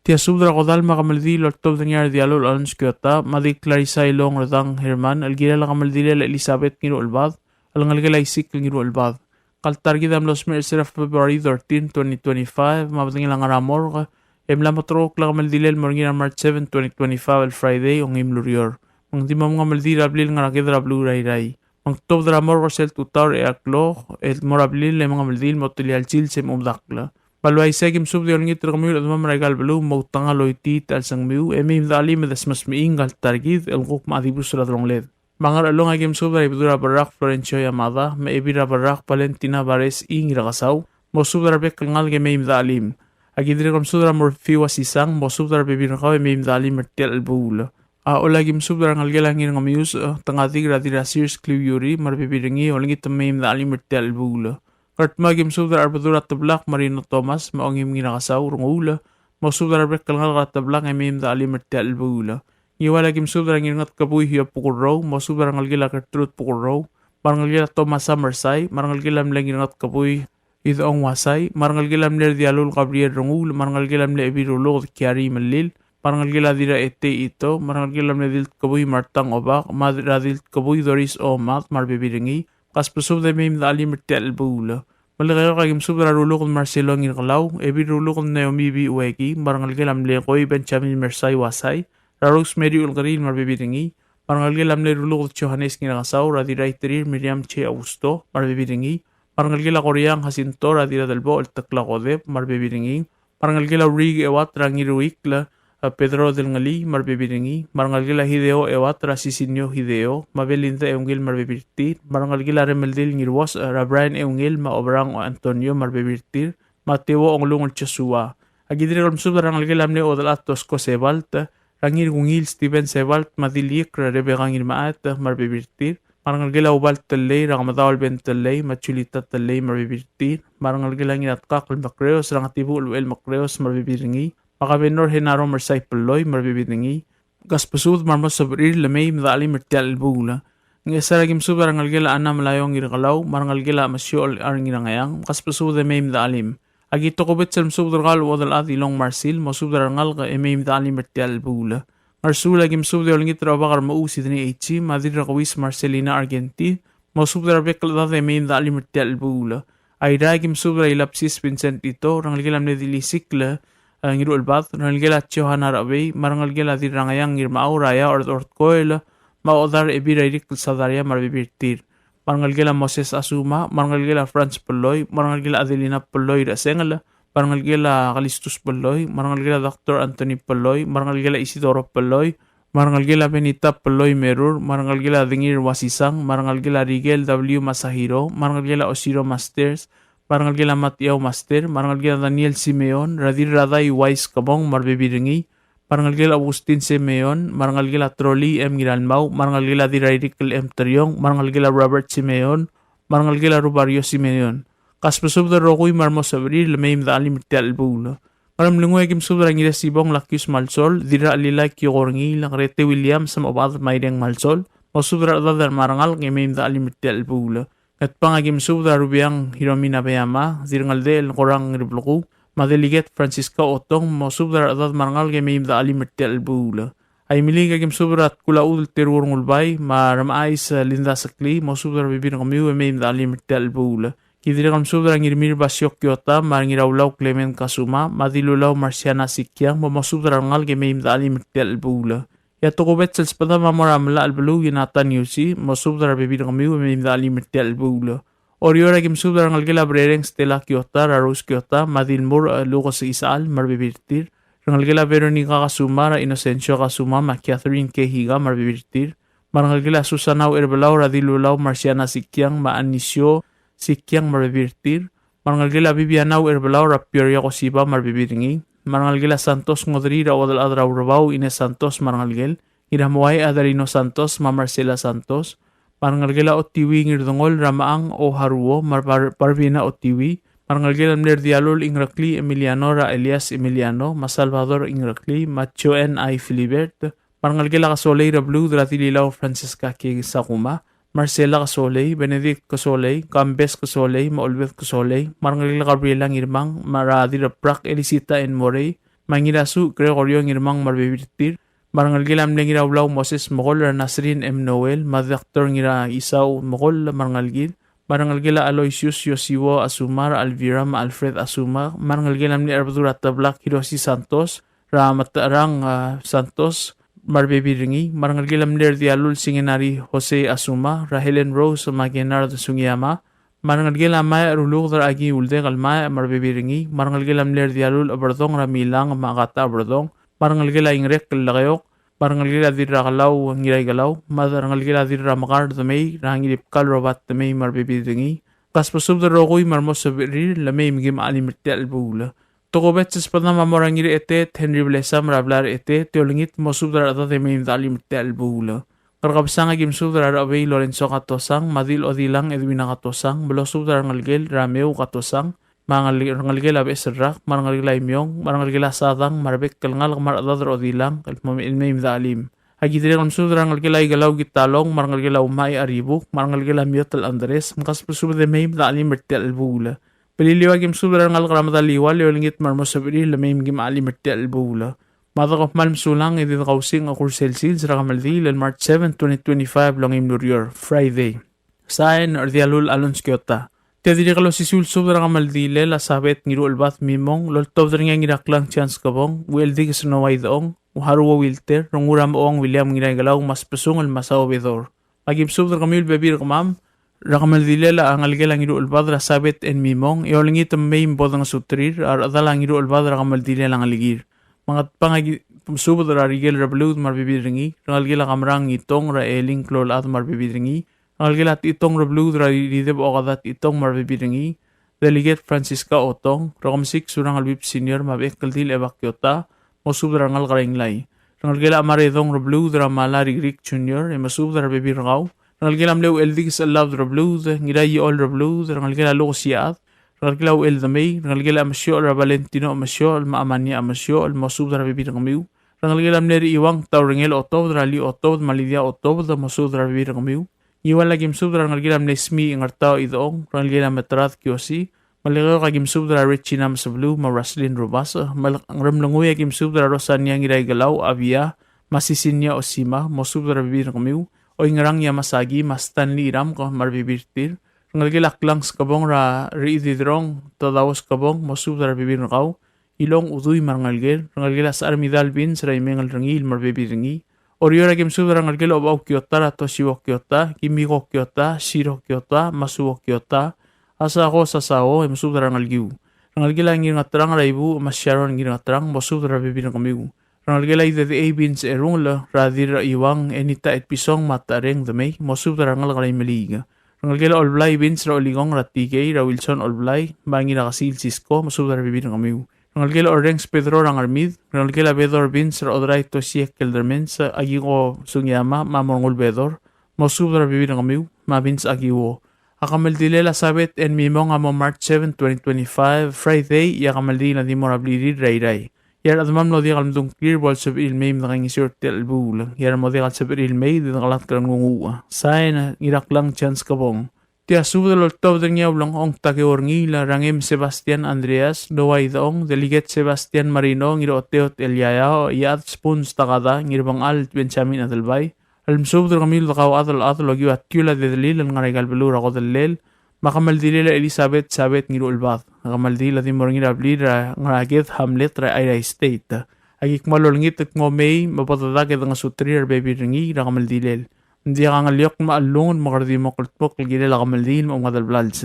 Tia subed er a kodall me a kemeldiil a oltobed er ngii a Redialul Alonso Kiota me a di Clarissa Ilong Redang Herman el kirel a kemeldilel a Elizabeth Ngiruchelbad el ngelekel a Isikl Ngiruchelbad. Ngka el ta er kid a mlo smecher er sel February thirteen, twenty twenty-five, me a bedengel a ngar er a morgue, e mla moterekokl a kemeldilel el mo er ngii er a March seven, twenty twenty-five, el Friday, ongeim el ureor. Me ng di mo mengemeldiil er a blil el ngar er a ked er a beluu er a Irrai. Me ng tuobed er a morgue er sel tutau er a eai el klok el mo er a blil e mengemeldiil el mo telia el sils e mo medakl. Me a le uaisei, aki mesubed e olengit er kemiu el chedemam er aika el beluu me mo outekangel el choitii a chelsengmiu, e mei me dechelim e desmesmechii ngka el ta er kid el kuk mo dibus er a delongeled. Me a Ngerchelong, aki mesubed er a Ibedul er a Berrak Florencio Yamada me a Ebil er a Berrak Valentina Bares Ngirakesau, mosubed er a rebek el ngalek e mei me dechelim. Aki dirrek el mesubed er a Murphy Wasisang, mosubed er a rebebil er kau e mei me dechelim er tia el chelebuul. A Ollei, aki mesubed er a rengelekel a Ngirngemius, e, Tengadik er a Dirrasir Skliu Yuri me a rebebil er ngii, olengit me mei me dechelim er tia el chelebuul. Ngardmau, aki mesubed er a Rebedul er a Teblak Marino Thomas me a Ongim Ngirakesau Renguul, mosubed er a rebek el ngalek er a Teblak e mei me dechelim er tia el chelebuul. Ngiwal, aki mesubed er a Ngirngetkebui Hiob Bukurrou, mosubed er a rengelekel a Gertrude Bukurrou, me a rengelekel a Thomas Samersai, me a rengelekel a mle Ngirngetkebui Idechong Uasai, me a rengelekel a mle Redialul Gabriel Renguul, me a rengelekel a mle Ebil Ruluked Kiari Melil, me a rengelekel a Dirraetei Ito, me a rengelekel a mle Diltkebui Martang Obak, me a Dirradiltkebui Doris Omad, me a rebebil er ngii, kasbesubed e mei me dechelim er tia el chelebuul. Melekeok, aki mesubed er a Ruluked Marcelo Ngirkelau, Ebil Ruluked Naomi B. Ueki, me a rengelekel a mle Koi Benjamin Mersai Uasai, er a Rosemary Ulkeriil me a rebebil er ngii, me a rengelekel a mle Ruluked Johannes Ngirakesau, er a Dirraiterir Miriam J. Augusto me a rebebil er ngii, me a rengelekel a Koriang Jacinto, er a Dirradelbochel Tekla Kodep me a rebebil er ngii, me a rengelekel a Uriik Euat, er a Ngiruikl, e, Pedro Delngelii me a rebebil er ngii, me a rengelekel a Hideo Euat, er a Sisinio Hideo me a Belinda Eungel me a rebebil er tir, me a rengelekel a Remeldil Ngiruos, er a Brian Eungel me a Oberang Antonio me a rebebil er tir, me a Teuo Ongelungel Joshua. Aki dirrek el mesubed er a rengelekel a mle Odelchad Tosko Sebalt, er a Ngirkungiil Steven Sebalt me a Diliik er a Rebeka Ngirmechaet me a rebebil er tir, me a rengelekel a Ubal Tellei, er a Kemedaol Ben Tellei me a Julita Tellei me a rebebil er tir, me a rengelekel a Ngiratkakl Mekreos, er a Ngetibuchel Uchel Mekreos me a rebebil er ngii, me a Kabenor Henaro Mersai Pelloi me a rebebil er ngii, kasbesubed me a remo sebechir el mei me dechelim er tia el chelebuul. Ngchesar a ki mesubed er a rengelekel a Ana Melaiong Ngirkelau, me a rengelekel a Mesiochel Ar Ngirngeang, kasbesubed e mei me de chelim. A ki tokubets el mesubed er kau el Uodelchad Ilong Marsil, mosubed er a rengalek e mei me de chelim er tia el chelebuul. Ngersuul a ki mesubed e olengit er a Obak er Mechuu Sidney H., me a Dirrakeuis Marcelina Argenti, mosubed er a rebek el chedad e mei me de chelim er tia el chelebuul. Airai a ki mesubed er a Ilapsis Vincent Ito, rengelekel a mle Dilisikl, e, Ngiruchelbad, rengelekel a Johanna Rechebei, me a rengelekel a Dirrangeang Ngirmechau er a Eaoch er a Dechor Tkoel, me a Ochedar Ebil er a Irikl Sadaria me a rebebil er tir. Me a rengelekel a Moses Asuma, me a rengelekel a Franz Polloi, me a rengelekel a Adelina Polloi er a Sengel, me a rengelekel a Kalistus Polloi, me a rengelekel a Doctor Anthony Polloi, me a rengelekel a Isidoro Polloi, me a rengelekel a Benita Polloi Merur, me a rengelekel a Dengir Wasisang, me a rengelekel a Rigel W. Masahiro, me a rengelekel a Osiro Masters, me a rengelekel a Matiau Master, me a rengelekel a Daniel Simeon, er a Dirradai Wise Kebong, me a rebebil er ngii, me a rengelekel a Augustin Simeon, me a rengelekel a Troli M. Ngiralmau, me a rengelekel a Dirrairikl M. Teriong, me a rengelekel a Robert Simeon, me a rengelekel a Rubario Simeon. Kasbesubed el rokui me a remo sebechir el mei me de chelim er tia el chelebuul. Ngeremlengui a ki mesubed er a Ngiresibong Lakius Malsol, Dirrachelilai Kiokor Ngiil, Ngerete Williams, me a Obechad Maireng Malsol, mosubed er a rechedad me a rengalek e mei me de chelim er tia el chelebuul. Ngatpang a ki mesubed er a Rubeang Hiromi Nabeyama, Dirrengeldechel Korang Ngirbleku, me a Delegate Francisca Otong, mosubed er a rechedad me a rengalek e mei me de chelim er tia el chelebuul. Aimeliik a ki mesubed er a Tkulachudel Teruor Ngulbai, me a Remechais Linda Sekli, mosubed er a rebebil er kemiu e mei me de chelim er tia el chelebuul. Ki dirrek el mesubed er a Ngirmir Basiok Kiota, me a Ngiraulau Clement Kasuma, me a Dilulau Marciana Sikiang, me mosubed er a rengalek e mei me de chelim er tia el chelebuul. E a tokubets el sbedam a mo er a Melachelbeluu Jonathan Yusi, mosubed er a rebebil er kemiu e mei me de chelim er tia el chelebuul. Oreor a ki mesubed er a rengelekel a Brereng Stella Kiota, er a Rose Kiota, me a Dilmur, e, Lucas Isechal, me a rebebil er tir. Rengelekel a Veronica Kasuma, er a Inocencio Kasuma, me a Catherine Kehiga, me a rebebil er tir. Me a rengelekel a Susana Ucherbelau, er a Dilulau Marciana Sikiang, me a Anisio Sikiang, me a rebebil er tir. Me a rengelekel a Bibiana Ucherbelau, er a Peoria Kosiba, me a rebebil er ngii. Me a rengelekel a Santos Ngodrii, er a Uodelchad er a Urebau Ines Santos, me a rengelekel Ngiramoai Adelino Santos, me a Marcela Santos. Me a rengelekel a Otiui Ngirdengol, er a Mechang Oharuo, me a Bar-, Barbina Otiui. Me a rengelekel a mle Rdialul Ingrekli Emiliano, er a Elias Emiliano, me a Salvador Ingrekli, me a Joan I. Filibert. Me a rengelekel a Kesolei er a Belud, er a Dililau Francisca K. Sakuma, Marcela Kesolei, Benedict Kesolei, Kambes Kesolei, me a Olbeth Kesolei. Me a rengelekel a Gabriela Ngirmang, me a Dirrabrak Elisita N. Morei, me a Ngirasuch Gregorio Ngirmang, me a rebebil er tir. Me a rengelekel a mle Ngiraulau Moses Mokol, er a Nasrin M. Noel, me a Doctor Ngiraisau Mokol, me a rengalek er kid. Me a rengelekel a Aloysius Yosiwo Asuma, er a Elvira me a Alfred Asuma. Me a rengelekel a mle Arbedul er a Teblak Hiroshi Santos, er a Metecherang, a, Santos, me a rebebil er ngii. Me a rengelekel a mle Rdialul Singenari Jose Asuma, er a Helen Rose me a Kennard Sugiyama. Me a rengelekel a Maech Ruluked, er a Aki Uldekel Maech, me a rebebil er ngii. Me a rengelekel a mle Rdialul Cheberdong, er a Milang me a Kata Cheberdong. Me a rengelekel a Ingrek el Lekeok, me a rengelekel a Dirrakelau Ngiraikelau, me a rengelekel a Dirramekar Demei, er a Ngiribkal Robert Demei, me a rebebil er ngii. Kasbesubed el rokui me a remo sebechir el mei me kim chelim er tia el chelebuul. Tokubets el sbedam a mo er a Ngirechetet Henry Blesam, er a blai er a Chetet, e olengit mosubed er a rechedad e mei me de chelim er tia el chelebuul. Ngerkebesang a ki mesubed er a Rechebei Lorenzo Katosang, me a Dil Odilang Edwina Katosang, me losubed er a rengelekel er a Meu Katosang, me a rengelekel a Beches el Rak, me a rengelekel a Imiong, me a rengelekel a Sadang, me a rebek el ngalek me a rechedad er a Odilang el mo mei me de chelim. A ki dirrek el mesubed er a rengelekel a Ikelau Kitalong, me a rengelekel a Umai Aribuk, me a rengelekel a Miotel Andres, me kasbesubed e mei me de chelim er tia el chelebuul. Beliliou a ki mesubed er a rengalek er a Medaliual e olengit me a remo sebechir el mei me kim chelim er tia el chelebuul. Me a dekmo kmal mesulang e di dekausing a kuk sel sils er a kemeldiil el March seven, twenty twenty-five el ongeim el ureor, Friday. Sain, Rdialul Alonz Kiota. Tia dirrek el osisiu el subed er a kemeldiil er a Sabet Ngiruchelbad Mimong, el oltobed er ngii a Ngiraklang Chance Kebong, Ucheldikes Noah Idechong, Uharuo Wilter, Rengura Mechong William Ngiraikelau, me a Sbesungel Masao Bedor. Me a ki mesubed er kemiu el bebil er kemam er a kemeldiil er a ngelekel a Ngiruchelbad er a Sabet N. Mimong, e olengit me mei me bo dengesuterir a rechedal a Ngiruchelbad er a kemeldiil er a ngelekir. Me a Ngatpang a ki mesubed er a Rikel Rebluud me a rebebil er ngii, rengelekel a Kamrang Ngitong, er a Eling Klolchad me a rebebil er ngii, rengelekel a Techitong Rebluud, er a Rideb Okada Techitong me a rebebil er ngii, Delegate Francisca Otong, Rekemesik Surangel Whipps Senior me a Bechekeldil Eva Kiota, mosubed er a rengalek er a Inglai. Rengelekel a Maredong Rebluud, er a Mala Rikrik Junior, e mosubed er a rebebil er kau. Rengelekel a mle Ucheldikes Ellabed Rebluud, Ngiraiechol Rebluud, rengelekel a Lukes Iechad, rengelekel a Ucheldemei, rengelekel a Mesiochel, er a Valentino Mesiochel me a Amania Mesiochel, mosubed er a rebebil er kemiu. Rengelekel a mle Rechiuang Taurengel Otobed, er a Li Otobed me a Lydia Otobed, mosubed er a rebebil er kemiu. Ngiwal a ki mesubed er a rengelekel a mle Smi Ngertau Idechong, rengelekel a Meterad Kiosi, me a Lekeok a ki mesubed er a Regina Mesebeluu me a Roslyn Rubasch, me a Ngeremlengui a ki mesubed er a Rosania Ngiraikelau Abia, me a Sisinia Osima, mosubed er a rebebil er kemiu, Oingerang Yamasaki, me a Stanley Iramk, me a rebebil er tir, rengelekel a Klang Skebong er a Rechididrong, Tadao Skebong, mosubed er a rebebil er kau, Ilong Udui me a rengelekel, rengelekel a Secharmidal Vince er a Imengel Rengiil me a rebebil er ngii. Oreor a ki mesubed er a rengelekel a Obechau Kiota er a Toshio Kiota, Kimiko Kiota, Shiro Kiota, Masuo Kiota, Asako Sasao, e mesubed er a rengelekiu. Rengelekel a Ngirngeterang er a Ibuuch me a Sharon Ngirngeterang, mosubed er a rebebil er kemiu. Rengelekel a Idedechei Vince Erungel er a Dirraiuang, Enita Etpison me a Tareng Demei, mosubed er a rengalek er a Imeliik. Rengelekel a Olblai Vince er a Olikong er a Tikei er a Wilson Olblai me a Ngirakesil Sisko, mosubed er a rebebil er kemiu. Rengelekel a Orrenges Pedro er a Ngermid, rengelekel a Bedor Vince er a Oderai Tosie Keldermans, Akiko Sugiyama me a Morngul Bedor, mosubed er a rebebil er kemiu, me a Vince Akiwo. A kemeldilel a Sabet el mimong a mo March seven, twenty twenty-five, Friday, e a kemeldiil a di mo er a blirir er a Irrai. E a rechedam el mlo diak el mdung clear bo lsebechir el mei me dekaingeseu er tia el chelebuul. E a remo diak el sebechir el mei, di dekelatk er a nglunguuch. Sain, Ngiraklang Chance Kebong. Tia subed el oltobed er ngii a Ulengchong Takeo Rengiil, Rangem Sebastian Andreas, Noah Idechong, Delegate Sebastian Marino, Ngiroteot Eliaia, Iechad Spoons Takada, Ngirbengchal Benjamin Adelbai, el mesubed er kemiu el dekauchad el chad el okiu a tkul a dedelil el ngar er aika el beluu er a kodellel, me a kemeldilel a Elizabeth Sabet Ngiruchelbad. A kemeldiil a di mo er ngii er a blil er a Ngeraked Hamlet er a Airai State. Aki kmal olengit el kmo mei me bo dedak e dengesuterir a rebebil er ngii er a kemeldilel. Ng diak a ngeliokl me a chellungel me kede di mo kldmokl el kirel a kemeldiil me a omengadel blals.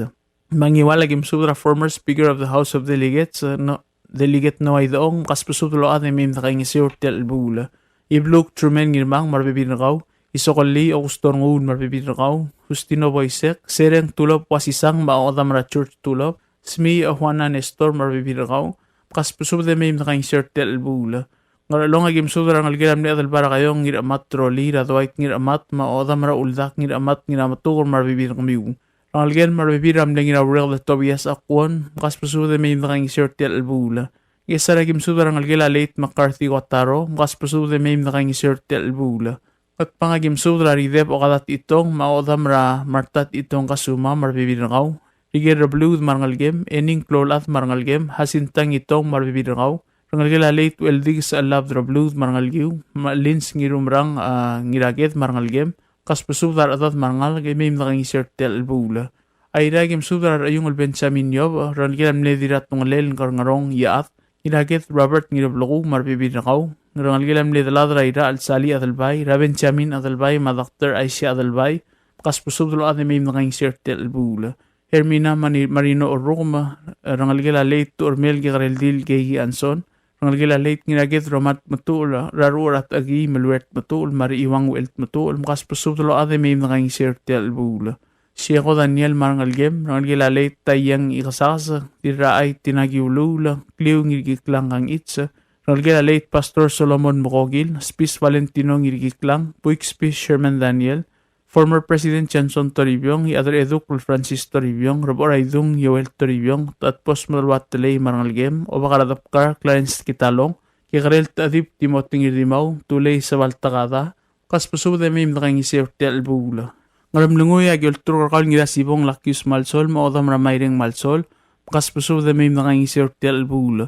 Me a Ngiwal a ki mesubed er a former Speaker of the House of Delegates, eh, no, Delegate Noah Idechong, kasbesubed el ochad e mei me dekaingeseu er tia el chelebuul. Ibluk Truman Ngirmang me a rebebil er kau, Isokelii Augusto Renguul me a rebebil er kau, Justino Boisek, Sereng Tulop Wasisang me a ochedam er a George Tulop, Smi Juana Nestor me a rebebil er kau, kasbesubed e mei me dekaingeseu er tia el chelebuul. Ngerchelong a ki mesubed er a rengelekel a mle Adelbai er a Kaiong Ngiramat Troli, er a Dwight Ngiramat, me a ochedam er a Uldak Ngiramat, Ngirametuker me a rebebil er kemiu. Rengelekel me a rebebil er a mle Ngiraureked Tobias Akuon, kasbesubed e mei me dekaingeseu er tia el chelebuul. Ngchesar a ki mesubed er a rengelekel a late McCarthy Kotaro, kasbesubed e mei me dekaingeseu er tia el chelebuul. Ngatpang a ki mesubed er a Rideb Okada Techitong, me a ochedam er a Marta Techitong Kasuma me a rebebil er kau. Riker Rebluud me a rengelekem, Ening Kloulechad me a rengelekem, Hasintang Itong me a rebebil er kau. Rengelekel a late Ueldikes Chelabed Rebluud me a rengelekiu, me a Lins Ngirumerang, a, Ngiraked me a rengelekem, kasbesubed a rechedad me a rengalek e mei me dekaingeseu er tia el chelebuul. Airai a ki mesubed er a Recheiungel Benjamin Yob, rengelekel a mle Dirratungelel Ngerngerong Iechad, Ngiraked Robert Ngireblekuu me a rebebil er kau, rengelekel a mle delad er a Irachel Sali Adelbai, er a Benjamin Adelbai me a Doctor Aisha Adelbai, kasbesubed el ochad e mei me dekaingeseu er tia el chelebuul. Hermina Mani-, Marino Orrukem, rengelekel a late Tuchermel Kekereldil Keiki Anson, rengelekel a late Ngiraked Romat Tmetuchl, er a Ruchel er a Techekii Meluert Tmetuchl, me a Rechiuang Uchel Tmetuchl, me kasbesubed el ochad e mei me dekaingeseu er tia el chelebuul. Sieko Daniel me a rengelekem, rengelekel a late Taiang Ikesakes, Dirrachai Tinaki Uluul, Kliu Ngirkiklang Kangichi, rengelekel a late Pastor Solomon Mokokil, Spis Valentino Ngirkiklang, Buik Spis Sherman Daniel, former President Johnson Toribiong, Iechad er a Edukl Francis Toribiong, Rebechor a Idung Joel Toribiong, Tatbos Medeluat Telei me a rengelekem, Obak er a Debkar Clarence Kitalong, Kekerel Techedib Timothy Ngirdimau, Tulei Sebal Takada, kasbesubed e mei me dekaingeseu er tia el chelebuul. Ngeremlengui a ki olturk er kau el Ngirasibong Lakius Malsol, me a ochedam er a Maireng Malsol, kasbesubed e mei me dekaingeseu er tia el chelebuul.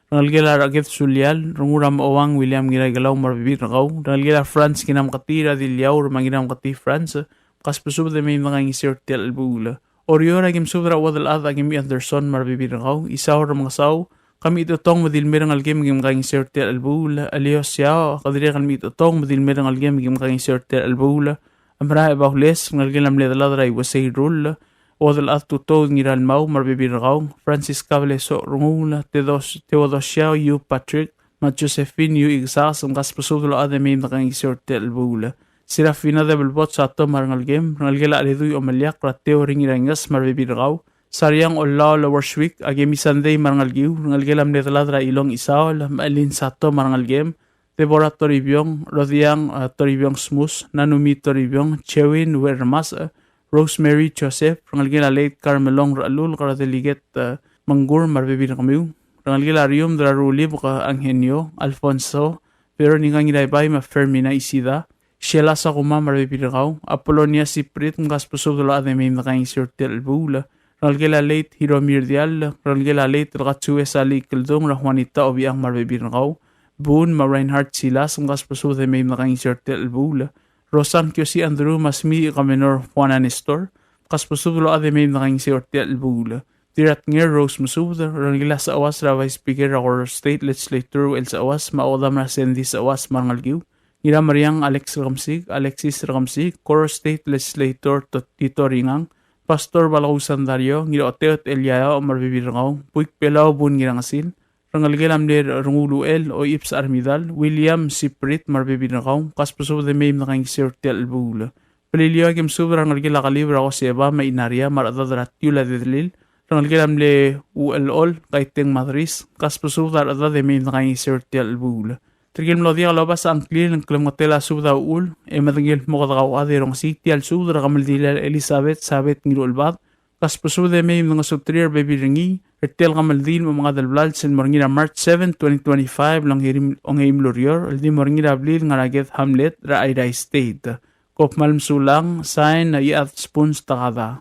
Rengelekel a Raked Sulial, Rengul er a Mochouang William Ngiraikelau me a rebebil er kau, rengelekel a Franz Ngiramketii er a Diliaur me a Ngiramketii Franz, kasbesubed e mei me dekaingeseu er tia el chelebuul. Oreor a ki mesubed er a Uodelchad Akemi Anderson me a rebebil er kau, Isau Remengesau, Kemichtetong me di le mei a rengelekem e kim kaingeseu er tia el chelebuul, Elios Siau, Kederek el Michtetong me di le mei a rengelekem e kim kaingeseu er tia el chelebuul, Amra Ebaules, rengelekel a mle delad er a Iuesei Rull, Uodelchad Tutoud Ngiralmau me a rebebil er kau, Francisca Belesoch Renguul, Tedos-, Teodosia Yu Patrick, me a Josephine Yu Ikesakes, me kasbesubed el ochad e mei me dekaingeseu er tia el chelebuul. Serafina Debelbot Sato me a rengelekem, rengelekel a Cheledui Omeliakl er a Teo er a Ngirainges me a rebebil er kau, Sariang Ollaol Worswick, Akemi Sandei me a rengelekiu, rengelekel a mle delad er a Ilong Isaol, me a Elin Sato me a rengelekem, Deborah Toribiong, Rodiang, eh, Toribiong Smus, Nanumi Toribiong, Chewin Wermas, eh, Rosemary Joseph, rengelekel a late Carmelong Ralul, er a Delegate, eh, Mengkur me a rebebil er kemiu, rengelekel a Rium er a Rulib, eh, Angenio, Alfonso, Veronica Ngiraibai me a Fermina Isida, Sheila Sakuma me a rebebil er kau, Apolonia Siprit, mkasbesubed el ochad e mei me dekaingeseu er tia el chelebuul. Rengelekel a late Hiromi Rdiall, rengelekel a late Rekatsue Sali Ikeldong, er a Juanita Obichang me a rebebil er kau, Bun me a Reinhard Silas, mkasbesubed e mei me dekaingeseu er tia el chelebuul. Rosang Kiosi Andrew me a Smi Kamenor Juana Nestor, mkasbesubed el ochad e mei me dekaingeseu er tia el chelebuul. Dirratnger Rose Mesubed, rengelekel a Secheuas er a Vice Speaker er a Koror State Legislature Uchel Secheuas, me a Odam er a Sandy Secheuas me a rengelekiu, Ngirameriang Alex Rekemesik, Alexis Rekemesik, Koror State Legislator Tot-, Tito Ringang, Pastor Balkau Sandario, Ngiraoteot Eliaeo me a rebebil er kau, Buik Belau Bun Ngirangesil, rengelekel a mle Renguluchel Oips Armidal, William Siprit me a rebebil er kau, mkasbesubed e mei me dekaingeseu er tia el chelebuul. Beliliou, aki mesubed er a rengelekel a Kelib er a Joseba me a Inaria me a rechedad er a Tiul a Dedelil, rengelekel a mle Uchelchol Kaiteng Madris, mkasbesubed a rechedad e mei me dekaingeseu er tia el chelebuul. Tirke el mlo diak lobes a ngklir e ng klemengetel a subed a uchul e medengei el kmo kede kauchad e rongesii tia el subed er a kemeldiil er a Elizabeth Sabet Ngiruchelbad, mkasbesubed e mei me dengesuterir a rebebil er ngii er tia el kemeldiil me a omengades el blals el mo er ngii er a March seven, twenty twenty-five el ongeim, ongeim el ureor, el di mo er ngii er a blil el ngar er a Ked Hamlet er a Airai State. Kom kmal mesulang, sign, a Iechad Spuns Takada.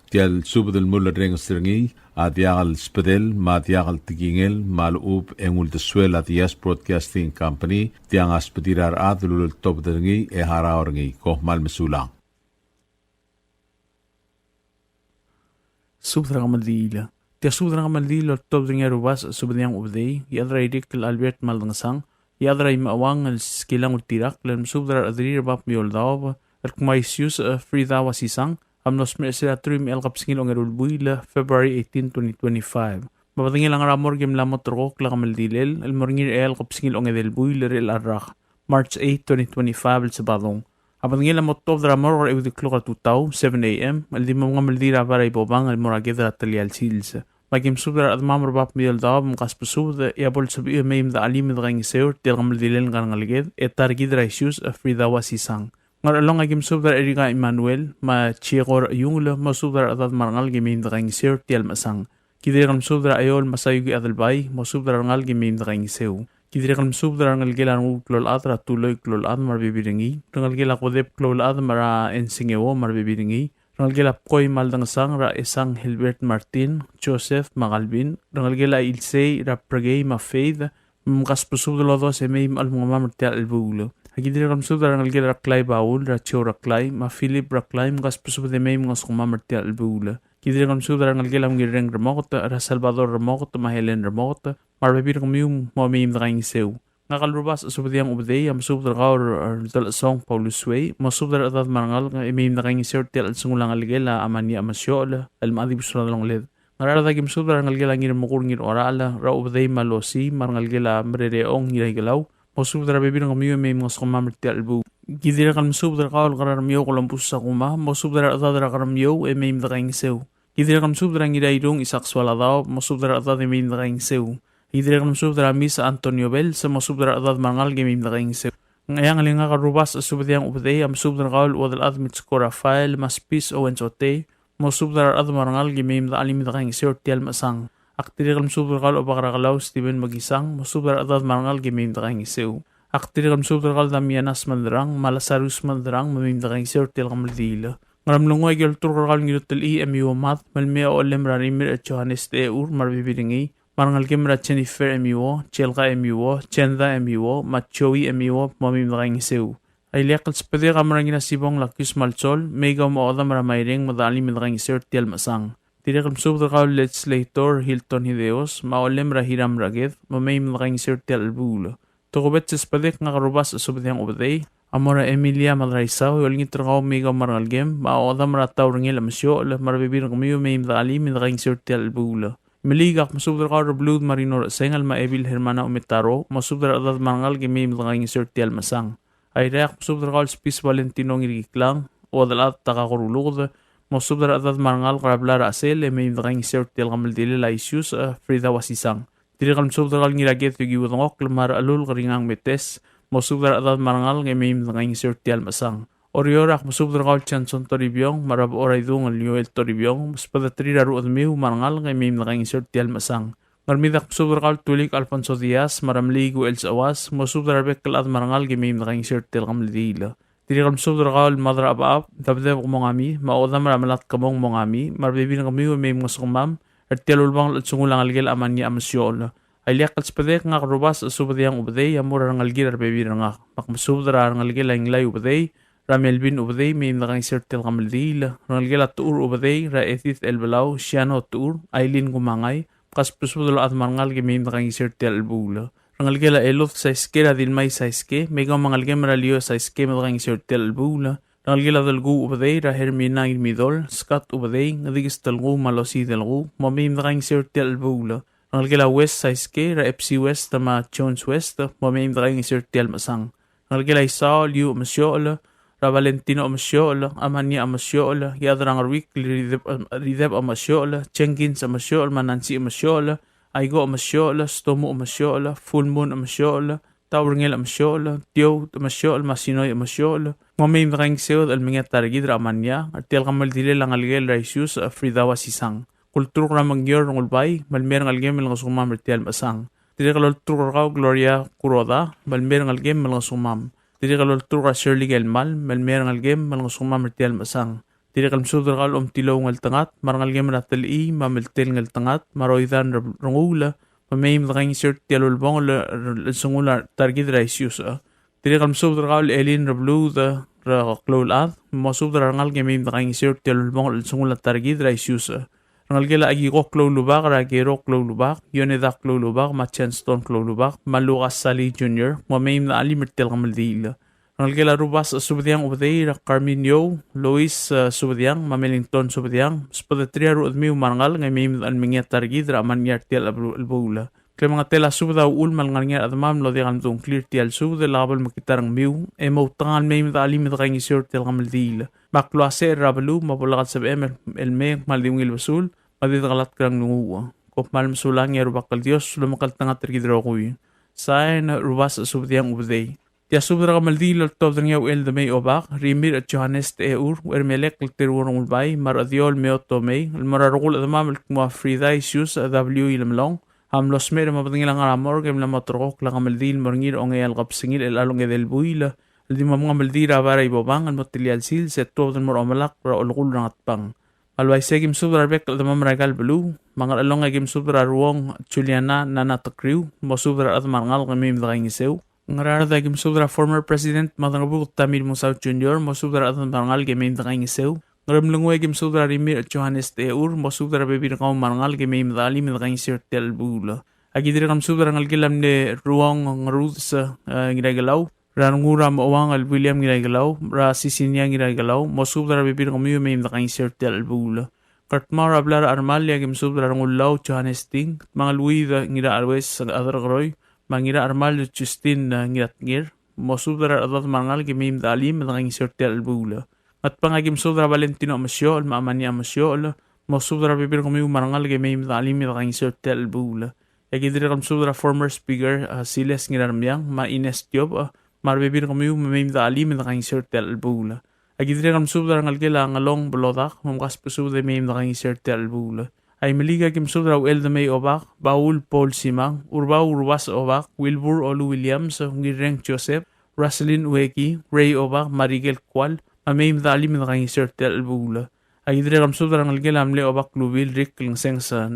Tia el subed el mulerrenges er ngii a diak el sbedel me a diak el tekingel me a lechub e ng uldesuel a Diaz Broadcasting Company, tiang a sbedir a rechad el uleltobed er ngii e harau er ngii. Kom kmal mesulang. Subed er a kemeldiil. Tia subed er a kemeldiil el oltobed er ngii a Rubasech Subediang Ubedei, Iechad er a Irikl el Albert Maldangesang, Iechad er a Imechauang el Skilang Ultirakl, el mesubed er a rechederir er a Bab me a Eouldaob, el kmo a Isius, e, Frida Wasisang, a mlo smecher er a teruich me a eai el kebesengil a ongeru el buil, February eighteen, twenty twenty-five. Me a bedengel a ngar er a morgue e mla mo terrekokl a kemeldilel el mo er ngii er a eai el kebesengil a ongedei el buil er chelecha el rak, March eight, twenty twenty-five, el Sabadong. A bedengel a mo tuobed er a morgue er a euid el klok er a tutau, seven A M, el di mo mengemeldiil er a bai er a Ibobang el mo er a Ked er a telial sils. Me aki mesubed er a rechedemam er a Bab me a Eouldaob, mkasbesubed e a bo lsebechiu e mei me dechelim e dekaingeseu er tia el kemeldilel ngka el ngeleked, e ta er kid er a Isius, e, Frida Wasisang. Ngerchelong, aki mesubed er a Erika Emmanuel me a Chieko Recheiungel, mosubed er a rechedad me a rengalek e mei me dekaingeseu er tia el mechesang. Ki dirrek el mesubed er a Eol Masayuki Adelbai, mosubed er a rengalek e mei me dekaingeseu. Ki dirrek el mesubed er a rengelekel a Rengul Kloulechad er a Tuloi Kloulechad me a rebebil er ngii, rengelekel a Kodep Kloulechad me a Ensengeo me a rebebil er ngii, rengelekel a Bkoi Maldangesang er a Esang Hilbert Martin, Joseph me a Calvin, rengelekel a Ilsei er a Brekei me a Faith, mkasbesubed el odos e mei me chelmengmam er tia el chelebuul. Aki dirrek el mesubed er a rengelekel a Reklai Baul er a Joe Reklai me a Philip Reklai, mkasbesubed e mei me ngosukemam er tia el chelebuul. Ki dirrek el mesubed er a rengelekel a Ungirreng Remoket er a Salvador Remoket me a Helen Remoket me a rebebil er kemiu, mo mei me dekaingeseu. Ngak el Rubasech Subediang Ubedei a mesubed er kau el Delechesong Paulus Suei, mosubed er a rechedad me a rengalek e mei me dekaingeseu er tia el chelsengul a ngelekel a Amania Mesiochel el mla di besul a delongeled. Ngaraard, aki mesubed er a rengelekel a Ngirmekur Ngirorachel er a Ubedei me a Losii me a rengelekel a Merereong Ngiraikelau, mosubed er a rebebil er kemiu e mei me ngosukemam er tia el chelebuul. Ki dirrek el mesubed er kau el Kerarmiou Columbus Sakuma, mosubed er a rechedad er a Kerarmiou e mei me dekaingeseu. Ki dirrek el mesubed er a Ngirairung Isaac Sualadaob, mosubed er a rechedad e mei me dekaingeseu. Ki dirrek el mesubed er a Miss Antonio Bells, mosubed er a rechedad me a rengalek e mei me dekaingeseu. Ngcheangel, e ngak el Rubasech Subediang Ubedei a mesubed er kau el Uodelchad Mitsko Rafael me a Spis Owens Otei, mosubed er a rechedad me a rengalek e mei me dechelim e dekaingeseu er tia el mechesang. Ak dirrek el mesubed er kau el Obak er a Kelau Steven Mekisang, mosubed er a rechedad me a rengalek e mei me dekaingeseu. Ak dirrek el mesubed er kau el Damiana Smenderang me a Lazarus Smenderang me mei me dekaingeseu er tia el kemeldiil. Ngeremlengui, aki olturk er kau el Ngirutelchii Emiuo Mad me le mei a ochellem er a Rimirch Johannes Techur me a rebebil er ngii, me a rengelekem er a Jennifer Emiuo, Chelka Emiuo, Chenda Emiuo me a Joey Emiuo, mo mei me dekaingeseu. A ileakl el sbedek a mo er a Ngirasibong Lakius Malsol, mei kau me a ochedam er a Maireng me dechelim e dekaingeseu er tia el mechesang. Dirrek el mesubed er kau el Legislator Hilton Hideos me a ochellem er a Hiram er a Ked, me mei me dekaingeseu er tia el chelebuul. Tokubets el sbedek, ngak el Rubasech Subediang Ubedei a mo er a Emilia Madraisau e olengit er kau, mei kau me a rengelekem me a ochedam er a Taurengel Emesiochel me a rebebil er kemiu, mei me dechelim e dekaingeseu er tia el chelebuul. Imeliik, ak mesubed er kau el Rebluud Marino Rechesengel me a Ebil Hermana Umetaro, mosubed er a rechedad me a rengalek e mei me dekaingeseu er tia el mechesang. Airai, ak mesubed er kau el Spis Valentino Ngirkiklang, Uodelchad Takako Ruluked, mosubed er a rechedad me a rengalek er a blai er a Chesel e mei me dekaingeseu er tia el kemeldilel a Isius, e, Frida Wasisang. Dirrek el mesubed er kau el Ngiraked Yukiwo Dengokl me a Rechelulk Ringang Metes, mosubed er a rechedad me a rengalek e mei me dekaingeseu er tia el mechesang. Oreor, ak mesubed er kau el Johnson Toribiong me a Rebechor a Idung el Joel Toribiong, me sbedeterir a rechedemiu me a rengalek e mei me dekaingeseu er tia el mechesang. Ngermid, ak mesubed er kau el Tulik Alfonso Diaz me a Remeliik Uchel Sechewas, mosubed er a rebek el chad me a rengalek e mei me dekaingeseu er tia el kemeldiil. Dirrek el mesubed er kau el Mad er a Chebechab, Debedebek Mongami, me a Odam er a Melat Kemong Mongami, me a rebebil er kemiu e mei mngesukemam er tia el ulebongel el chelsengul a ngelekel a Mania Mesiochel. A ileakl el subedek, ngak Rubasech Subediang Ubedei a mo er a rengelekir a rebebil er ngak. Me ak mesubed er a rengelekel a Inglai Ubedei, er a Melvin Ubedei, mei me dekaingeseu er tia el kemeldiil. Rengelekel a Techur Ubedei, er a Edith Elbelau, Siano Techur, Aileen Kumangai, mkasbesubed el ochad me a rengalek e mei me dekaingeseu er tia el chelebuul. Rengelekel a Elod Saiske, er a Dilmai Saiske, me kau me a ngelekem er a Lio Saiske, me dekaingeseu er tia el chelebuul. Rengelekel a Delkuu Ubedei, er a Hermina Ngirmidol, Scott Ubedei, Ngedikes Delkuu, me a Losi Delkuu, mo mei me dekaingeseu er tia el chelebuul. Rengelekel a West Saiske, er a F C West, me a Jones West, mo mei me dekaingeseu er tia el mechesang. Rengelekel a Isao, Liu Mesiochel, er a Valentino Mesiochel, Amania Mesiochel, Iechad er a Ngeruikl, Rideb, Rideb Mesiochel, Jenkins Mesiochel, me a Nancy Mesiochel, Aiko Mesiochel, Stomu Mesiochel, Full Moon Mesiochel, Taurngel Mesiochel, Tiou Mesiochel, me a Sinoi Mesiochel, mo mei me dekaingeseu el mengiil a ta er kid er a Amania, er tia el kemeldilel a ngelekel er a Isius, Frida Wasisang. Kulturuk er a Mengior Rengulbai, me le mei a rengelekem el ngesukemam er tia el mechesang. Dirrek el olturuk er kau Gloria Kuroda, me le mei a rengelekem el ngesukemam. Dirrek el olturuk er a Shirley Kelmal, me le mei a rengelekem el ngesukemam er tia el mechesang. Dirrek el mesubed er kau el Omtilou Ngeltengat, me a rengelekem er a Telechii, me a Meltel Ngeltengat, me a Roidan Renguul, me mei me dekaingeseu er tia el ulebongel el chelsengul a ta er kid er a Isius. Dirrek el mesubed er kau el Elin Rebluud, er a Kloulchad, mosubed er a rengalek e mei me dekaingeseu er tia el ulebongel el chelsengul a ta er kid er a Isius. Rengelekel a Akiko Kloulubak, er a Kero Kloulubak, Yoneda Kloulubak, me a Johnston Kloulubak, me a Lucas Sali Junior, mo mei me dechelim er tia el kemeldiil. Rengelekel a Rubasech Subediang Ubedei, er a Carminio, Lois, eh, Subediang, me a Melington Subediang, sbedeterir a rechedemiu me a rengalek e mei me dechelim er ngii a ta er kid er a Amania er tia el chelebuul. Klemengetel a subed a uchul me a lengar er ngii a rechedemam el mlo diak el mdung a ngklir er tia el subed, e lak bo lemekngit a rengmiu, e moutekangel mei me dechelim e dekaingeseu er tia el kemeldiil. Me a klou a secher er a beluu, me a bo lak el sebechem el mei me kmal di ungil besul, me a di dekelatk er a nglunguuch. Kom kmal mesulang e a Rubak el Dios a lomekngeltengat er kid el rokui. Sain, Rubasech Subediang Ubedei. Tia subed er a kemeldiil el oltobed er ngii a Uchel Demei Obak, Rimirch Johannes Techeur, Uchermelek el Teruo Rengulbai, me a Rechediou el Meo Tomei, el mo er a rokui el chedemam el kmo a Frida Isius W. Ilemelong, a mlo smecher me a bedengel a ngar er a morgue e mla mo terrekokl a kemeldiil el mo er ngii er a ongeai el kebesengil er chelecha el ongedei el buil el di mo mengemeldiil er a bai er a Ibobang el mo telia el sils e tuobed el mo er a omelakl er a olekull er a Ngatpang. Me a le uaisei e aki mesubed er a rebek el chedemam er aika el beluu, me a Ngerchelong e aki mesubed er a Ruong Juliana Nana Tekriu, mosubed er a rechedam me a rengalek e mei me dekaingeseu. Ngaraard e aki mesubed er a former President Maderangebuked Tommy Remengesau Junior, mosubed er a rechedam me a rengalek e mei me dekaingeseu. Ngeremlengui e aki mesubed er a Rimirch Johannes Techeur, mosubed er a rebebil er kau me a rengalek e mei me dechelim e dekaingeseu er tia el chelebuul. Aki dirrek el mesubed er a rengelekel a mle Ruong Ngerudes, eh, Ngiraikelau, er a Rengul er a Mechouang el William Ngiraikelau, er a Sisinia Ngiraikelau, mosubed er a rebebil er kemiu e mei me dekaingeseu er tia el chelebuul. Ngardmau er a blai er a Chermall e aki mesubed er a Rengullau Johannes Ting, Tmangelwid Ngiracherues Aderkeroi, me a Ngirachermall Justin, eh, Ngiratngir, mosubed er a rechedad me a rengalek e mei me dechelim e dekaingeseu er tia el chelebuul. Ngatpang e aki mesubed er a Valentino Mesiochel, me a Amania Mesiochel, mosubed er a rebebil er kemiu me a rengalek e mei me dechelim e dekaingeseu er tia el chelebuul. E aki dirrek el mesubed er a former speaker, a Siles Ngiraremiang, me a Ines Tiobech, me a rebebil er kemiu me mei me dechelim e dekaingeseu er tia el chelebuul. Aki dirrek el mesubed er a rengelekel a Ngelong Belodak, me mkasbesubed e mei me dekaingeseu er tia el chelebuul. Aimeliik e aki mesubed er a Uchel Demei Obak, Baul Paul Simang, Urbau Rubasech Obak, Wilbur Olu Williams, Ngirreng Joseph, Roselyn Ueki, Ray Obak, me a Rikel Kual, me mei me dechelim e dekaingeseu er tia el chelebuul. Aki dirrek el mesubed er a rengelekel a mle Obak Lubil Rick Lengsengs, a,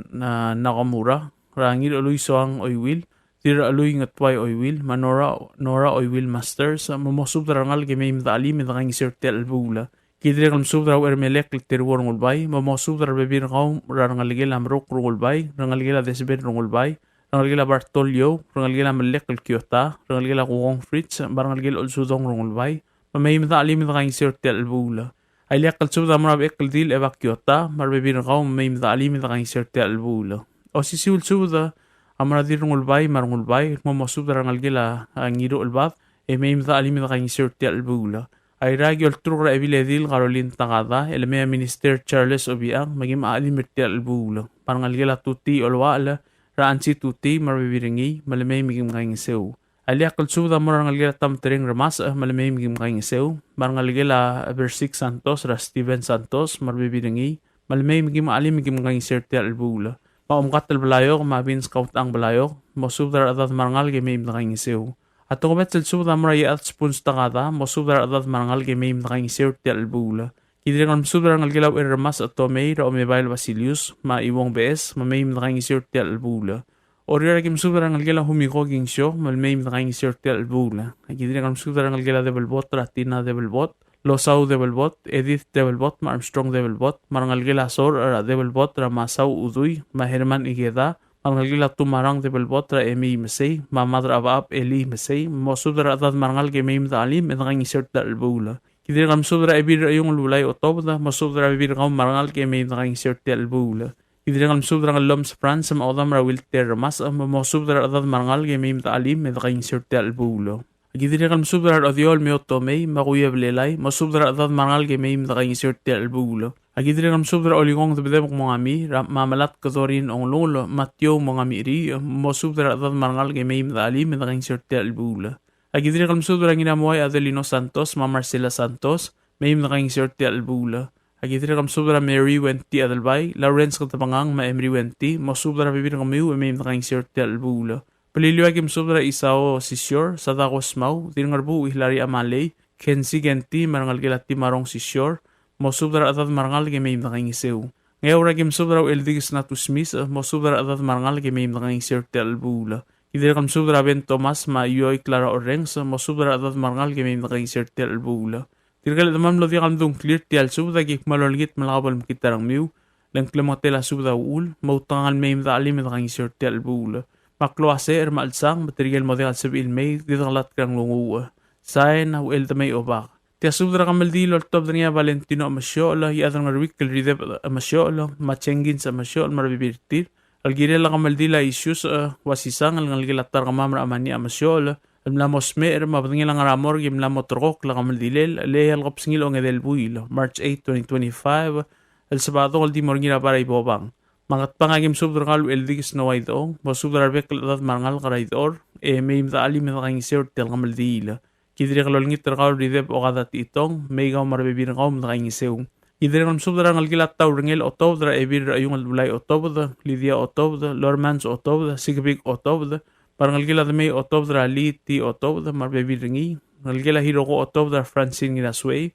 Nakamura, er a Ngirchelui Soang Oiwil, Dirrachelui Ngetuai Oiwil, me a Nora, Nora Oiwil Masters, me mosubed er a rengalek e mei me dechelim e dekaingeseu er tia el chelebuul. Ki dirrek el mesubed er a Uchermelek el Teruo Rengulbai, me mosubed er a rebebil er kau er a rengelekel a Meruk Rengulbai, rengelekel a Desbed Rengulbai, rengelekel a Bartolio, rengelekel a Melek el Kiota, rengelekel a Kukong Fritz, me a rengelekel a Olsudong Rengulbai, me mei me dechelim e dekaingeseu er tia el chelebuul. A ileakl el subed a mo er a Bechekldil Eba Kiota, me a rebebil er kau me mei me dechelim e dekaingeseu er tia el chelebuul. Osisiu el subed a mo er a Dirrengulbai me a Rengulbai, el kmo mosubed er a rengelekel a, a, Ngiruchelbad, e mei me dechelim e dekaingeseu er tia el chelebuul. Airai e aki olturk er a Ebiledil Caroline Takada, el mei a Minister Charles Obichang, me kim chelim er tia el chelebuul. Me a rengelekel a Tutii Oluachel, er a Ansi Tutii, me a rebebil er ngii, me le mei me kim kaingeseu. A ileakl el subed a mo er a rengelekel a Tamtereng Remasech, me le mei me kim kaingeseu, me a rengelekel a Bersik Santos, er a Steven Santos, me a rebebil er ngii, me le mei me kim chelim me kim kaingeseu er tia el chelebuul. Me a Omkatel Blaiok, me a Vince Kautang Blaiok, mosubed er a rechedad me a rengalek e mei me dekaingeseu. A tokubets el subed a mo er a Iechad Spuns Takada, mosubed er a rechedad me a rengalek e mei me dekaingeseu er tia el chelebuul. Ki dirrek el mesubed er a rengelekel a Ucherremasech Tomei, er a Omebael Basilius, me a Iuong Beches, me mei me dekaingeseu er tia el chelebuul. Oreor a ki mesubed er a rengelekel a Humiko Kingsio, me mei me dekaingeseu er tia el chelebuul. A ki dirrek el mesubed er a rengelekel a Debelbot, er a Tina Debelbot, Losau Debelbot, Edith Debelbot, me a Armstrong Debelbot, me a rengelekel a Sor, er a Debelbot, er a Masau Udui, me a Herman Ikeda, me a rengelekel a Tumarang Debelbot, er a Emi Mesei, me a Mad er a Bechab Eli Mesei, mosubed er a rechedad me a rengalek e mei me dechelim, e dekaingeseu er tia el chelebuul. Ki dirrek el mesubed er a Ebil er a Iung el Ulai Otobed, mosubed er a rebebil er kau me a rengalek e mei me dekaingeseu er tia el chelebuul. Ki dirrek el mesubed er a Ngellomes Franz, me a Odam er a Wilter Remasech, mosubed er a rechedad me a rengalek e mei me dechelim, e dekaingeseu er tia el chelebuul. Ki dirrek el mesubed er a Rechediol me a Otomei, me a Kuiebelelai, mosubed er a rechedad me a rengalek e mei me dekaingeseu er tia el chelebuul. A ki dirrek el mesubed er a Olikong Debedebek Mongami, er a, me a Melatk Dorin Onglungel, Matio Mongami Ri, mosubed er a rechedad me a rengalek e mei me dechelim, e dekaingeseu er tia el chelebuul. A ki dirrek el mesubed er a Ngiramuai Adelino Santos, me a Marcela Santos, mei me dekaingeseu er tia el chelebuul. A ki dirrek el mesubed er a Mary Wenty Adelbai, Lawrence Ketebengang, me a Emery Wenty, mosubed er a rebebil er kemiu, e mei me dekaingeseu er tia el chelebuul. Beliliou a ki mesubed er a Isao Sisior, Sadako Smau, Dirngerbuuch Hilari Amalei, Kensi Kenti, me a rengelekel a Timarong Sisior, mosubed er a rechedad me a rengalek e mei me dekaingeseu. Ngeaur a ki mesubed er a Ucheldikes Natus Misech, mosubed er a rechedad me a rengalek e mei me dekaingeseu er tia el chelebuul. Ki dirrek el mesubed er a Ben Thomas, me a Ioi Clara Orrenges, mosubed er a rechedad me a rengalek e mei me dekaingeseu er tia el chelebuul. Tirke el chedemam el diak el mdu a ngklir er tia el subed a ki kmal olengit me lak bo lemekngit a rengmiu, le ng klemengetel a subed a uchul, me outekangel mei me dechelim e dekaingeseu er tia el chelebuul. Me a klou a secher me a chelsang, me tirke el mo diak el sebechir el mei, di dekelatk er a nglunguuch. Sain, a Ucheldemei Obak. Tia subed er a kemeldiil el oltobed er ngii a Valentino Emesiochel, Iechad er a Ngeruikl el Rideb Emesiochel, me a Jenkins Emesiochel, me a rebebil er tir, el kirel a kemeldiil a Isius, e, Uasisang, el ngelekel a ta er kemam er a Amani Emesiochel, el mla mo smecher, me a bedengel a ngar er a morgue e mla mo terrekokl a kemeldilel, el eai el kebesengil a ongedei el buil, March eight, twenty twenty-five, el Sebadong el di mo er ngii er a bai er a Ibobang. Me a Ngatpang a ki mesubed er kau el Ucheldikes Noah Idechong, mosubed er a rebek el chedad me a rengalek er a Idechor, e mei me dechelim e dekaingeseu er tia el kemeldiil. Ki dirrek el olengit er kau el Rideb Okada Techitong, mei kau me a rebebil er kau me dekaingeseu. Ki dirrek el mesubed er a rengelekel a Taurengel Otobed, er a Ebil er a Iung el Ulai Otobed, Lydia Otobed, Lormans Otobed, Sikebik Otobed, me a rengelekel a Demei Otobed, er a Lee T. Otobed, me a rebebil er ngii, rengelekel a Hiroko Otobed, er a Francine Ngirasuei,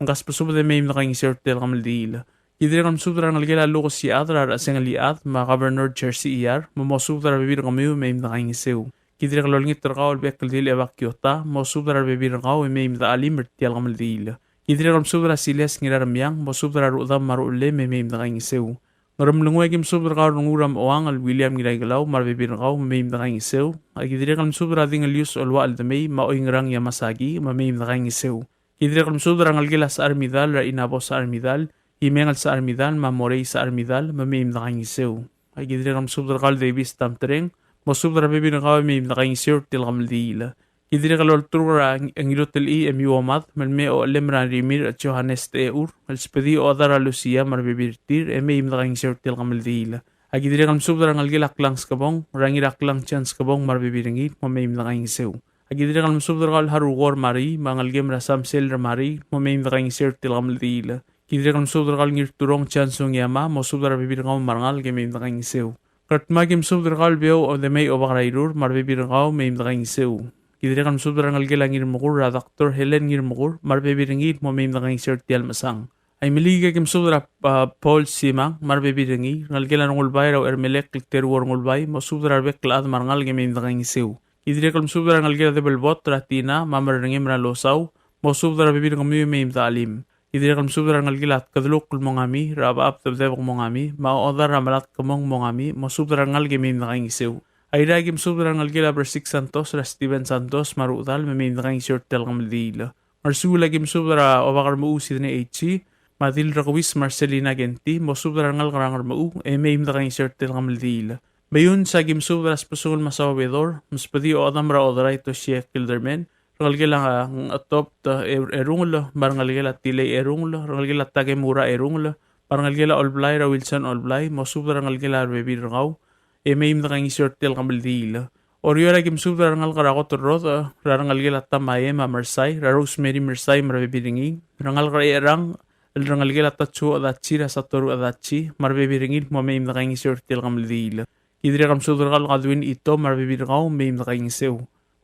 me kasbesubed e mei me dekaingeseu er tia el kemeldiil. Ki dirrek el mesubed er a rengelekel a Lukes Iechad, er a Rechesengel Iechad, me a Governor Jersey Iyar, me mosubed er a rebebil er kemiu e mei me dekaingeseu. Ki dirrek el olengit er kau el bek el dil Ebak Kiota, mosubed er a rebebil er kau e mei me dechelim er tia el kemeldiil. Ki dirrek el mesubed er a Silas Ngiraremiang, mosubed er a ruchedam me a ruchellem e mei me dekaingeseu. Ngeremlengui a ki mesubed er kau el Rengul er a Mechuang el William Ngiraikelau me a rebebil er kau me mei me dekaingeseu. A ki dirrek el mesubed er a Dingelius Oluachel Demei me a Oingerang Yamasaki me mei me dekaingeseu. Ki dirrek el mesubed er a rengelekel a Sechar Midal, er a Inabo Sechar Midal, Imengel Sechar Midal, me a Morei Sechar Midal, me mei me dekaingeseu. A ki dirrek el mesubed er kau el Davis Tamtreng, mosubed er a rebebil er kau e mei me dekaingeseu er tia el kemeldiil. Ki dirrek el olturk er a Ng-, Ngirutelchii e Miuomad, me le mei a ochellem er a Rimirch Johannes Techur, el sbedii a ochedal er a Lucia me a rebebil er tir, e mei me dekaingeseu er tia el kemeldiil. A ki dirrek el mesubed er a rengelekel a Klang Skebong, er a Ngiraklang Jan Skebong me a rebebil er ngii, me mei me dekaingeseu. A ki dirrek el mesubed er kau el Harukor Marie, me a ngelekem er a Samsel er Marie, me mei me dekaingeseu er tia el kemeldiil. Ki dirrek el mesubed er kau el Ngirturong Jan Sungiama, mosubed er a rebebil er kau me a rengalek e mei me dekaingeseu. Ngardmau a ki mesubed er kau el Beouch Demei Obak er a Irur, me a rebebil er kau mei me dekaingeseu. Ki dirrek el mesubed er a rengelekel a Ngirmekur, er a Doctor Helen Ngirmekur, me a rebebil er ngii el mo mei me dekaingeseu er tia el mechesang. Aimeliik a ki mesubed er a, a, Paul Simang, me a rebebil er ngii, rengelekel a Rengulbai er a Uchermelek el Teruo Rengulbai, mosubed er a rebek el chad me a rengalek e mei me dekaingeseu. Ki dirrek el mesubed er a rengelekel a Debelbot, er a Tina, me a Merengem er a Losau, mosubed er a rebebil er kemiu e mei me dechelim. Ki dirrek el mesubed er a rengelekel a Tkedlukl Mongami, er a Bechab Debdebek Mongami, me a Odar er a Melatk Kemong Mongami, mosubed er a rengalek e mei me dekaingeseu. Airai a ki mesubed er a rengelekel a Bersik Santos, er a Steven Santos, me a rechedal, me mei me dekaingeseu er tia el kemeldiil. Ngersuul a ki mesubed er a Obak er a Mechuu Sidney H. C., me a Dil Rekeuis Marcelina Kenti, mosubed er a rengalek er a Ngermechuu, e mei me dekaingeseu er tia el kemeldiil. Meiuns a ki mesubed er a Sbesungel Masao Bedor, me sbedii a ochedam er a Oderai Toshie Kilderman, rengelekel a Ngetobt Er-, Erungel, me a rengelekel a Tilei Erungel, rengelekel a Takemura Erungel, me a rengelekel a Olblai er a Wilson Olblai, mosubed er a rengelekel a rebebil er kau, e mei me dekaingeseu er tia el kemeldiil. Oreor a ki mesubed er a rengalek er a Kot el Rodech, er a rengelekel a Tamae me a Mersai, er a Rosemary Mersai me a rebebil er ngii, rengalek er a Echerang, el rengelekel a Tatsuo Adachi, er a Satoru Adachi, me a rebebil er ngii el mo mei me dekaingeseu er tia el kemeldiil. Ki dirrek el mesubed er kau el Kadwin Ito me a rebebil er kau mei me dekaingeseu.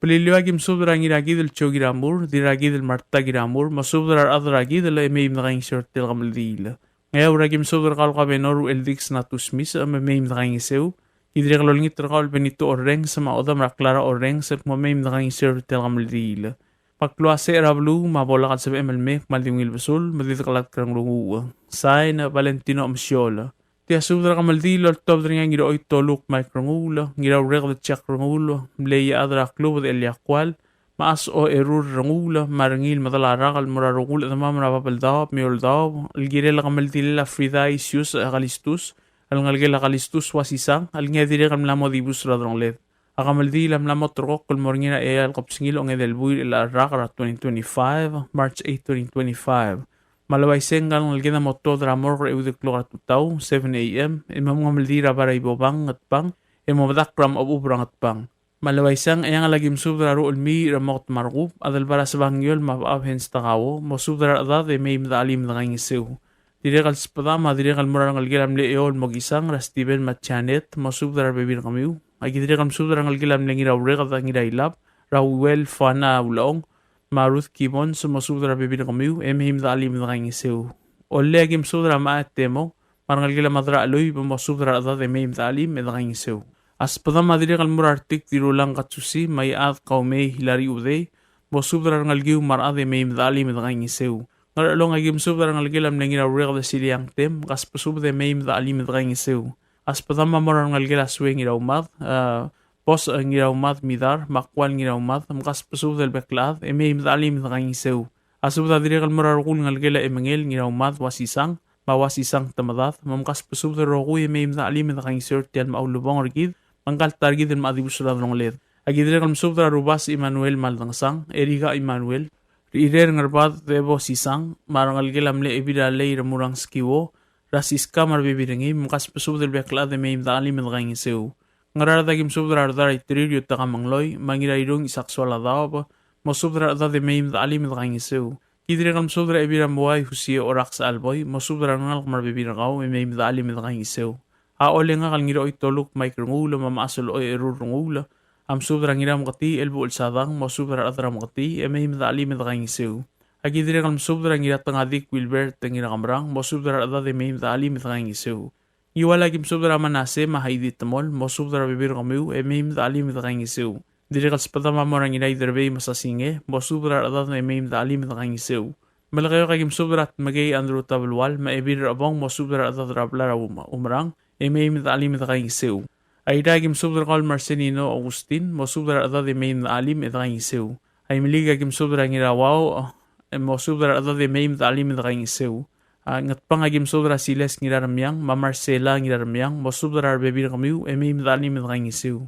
Beliliou a ki mesubed er a Ngirakidel Joe Kiramur, Dirrakidel Martha Kiramur, mosubed er a rechad er a Kidel e mei me dekaingeseu er tia el kemeldiil. Ngeaur a ki mesubed er kau el Kabenor Eldix Natus Misech, me mei me dekaingeseu. Ki dirrek el olengit er kau el Benito Orrenges me a odam er a Clara Orrenges el kmo mei me dekaingeseu er tia el kemeldiil. Me a klou a secher er a beluu me a bo lak el sebechem el mei me a di ungil besul, me di dekelatk er a nglunguuch. Sain, Valentino Mesiol. Tia subed er a kemeldiil el oltobed er ngii a Ngiroitoluk Mike Renguul, Ngiraureked Jack Renguul, mle chad er a klubed el Iakual, me a Asocherur Renguul, me a Rengiil Medalarak el mo er a rokui el chedemam er a Babeldaob me a Eouldaob, el kirel a kemeldilel a Frida Isius Kalistus, el ngelekel a Kalistus Uasisang, el ngii a dirrek el mla mo dibus er a delongeled. A kemeldiil a mla mo ulterekokl el mo er ngii er a eai el kebesengil a ongedei el buil er a rak er a twenty twenty-five, March eight, twenty twenty-five. Me a le uaisei e ngka el ngeleked a mo tuobed er a morgue er a euid el klok er a tutau, seven A M, e mo mengemeldiil er a bai er a Ibobang, Ngatpang, e mo medakl er a mechubechub er a Ngatpang. Me a le uaisei e ng Eangel a ki mesubed er a Ruchelmiich er a Moked me a Rekub, Adelbai er a Sebangiol me a Bechab Hens Takao, mosubed er a rechedad e mei me dechelim e dekaingeseu. Dirrek el sbedam a dirrek el mo er a rengelekel a mle Eol Mokisang er a Steven me a Janet, mosubed er a rebebil er kemiu. A ki dirrek el mesubed er a rengelekel a mle Ngiraureked a Ngirailab, er a Uel Fana Ulechong, me a Ruth Gibbons, mosubed er a rebebil er kemiu, e mei me dechelim e dekaingeseu. Ollei a ki mesubed er a Macha Temong, me a rengelekel a Madracheluib, mosubed er a rechedad e mei me dechelim e dekaingeseu. A sbedam a dirrek el mo er a Retik Dirulang Katsusi, me a Iechad Kaumei Hilari Udei, mosubed er a rengelekiu me a rechad e mei me dechelim e dekaingeseu. Ngerchelong a ki mesubed er a rengelekel a mle Ngiraureked a Siliang Tem, kasbesubed e mei me dechelim e dekaingeseu. A sbedam a mo er a rengelekel a Sue Ngiraumad, a, Bos, e, Ngiraumad Midar, me a Kual Ngiraumad, mkasbesubed el bek el chad, e mei me dechelim e dekaingeseu. A subed a dirrek el mo er a rokui el ngelekel a Emengel Ngiraumad Uasisang, me a Uasisang Temedad, me mkasbesubed el rokui e mei me dechelim e dekaingeseu er tia el mla ulebongel er kid, me ngka el ta er kid el mla dibus er a delongeled. A ki dirrek el mesubed er a Rubas Emmanuel Maldangesang, Erika Emmanuel, Rirer Ngerbad Debo Sisang, me a rengelekel a mle Ebil er a Lei er a Murang Skiwo, er a Siska me a rebebil er ngii, mkasbesubed el bek el chad e mei me dechelim e dekaingeseu. Ngaraard a ki mesubed er a Redar Iterir Yutaka Mengloi, me a Ngirairung Isak Soaladaob, mosubed er a rechedad e mei me dechelim e dekaingeseu. Ki dirrek el mesubed er a Ebil er a Muai Husie Oraks Alboi, mosubed er a rengalek me a rebebil er kau e mei me dechelim e dekaingeseu. A Olengak el Ngiroitoluk Mike Renguul, me a Mechas el Ocherur Renguul, a mesubed er a Ngirameketii Elbuchel Sadang, mosubed er a rechad er a Meketii e mei me dechelim e dekaingeseu. A ki dirrek el mesubed er a Ngiratengadik Wilbert Ngirakemerang, mosubed er a rechedad e mei me dechelim e dekaingeseu. Ngiwal a ki mesubed er a Manase me a Heidi Temol, mosubed er a rebebil er kemiu e mei me dechelim e dekaingeseu. Dirrek el sbedam a mo er a Ngiraiderbei me a Sasinge, mosubed er a rechedad e mei me dechelim e dekaingeseu. Melekeok a ki mesubed er a Tmekei Andrew Tabelual, me a Ebil er a Chebong, mosubed er a rechedad er a blai er a Um-, Umerang, e mei me dechelim e dekaingeseu. Airai a ki mesubed er kau el Marcelino Augustin, mosubed er a rechedad e mei me dechelim e dekaingeseu. Aimeliik a ki mesubed er a Ngirauau, e mosubed er a rechedad e mei me dechelim e dekaingeseu. A Ngatpang a ki mesubed er a Silas Ngiraremiang, me a Marcela Ngiraremiang, mosubed er a rebebil er kemiu e mei me dechelim e dekaingeseu.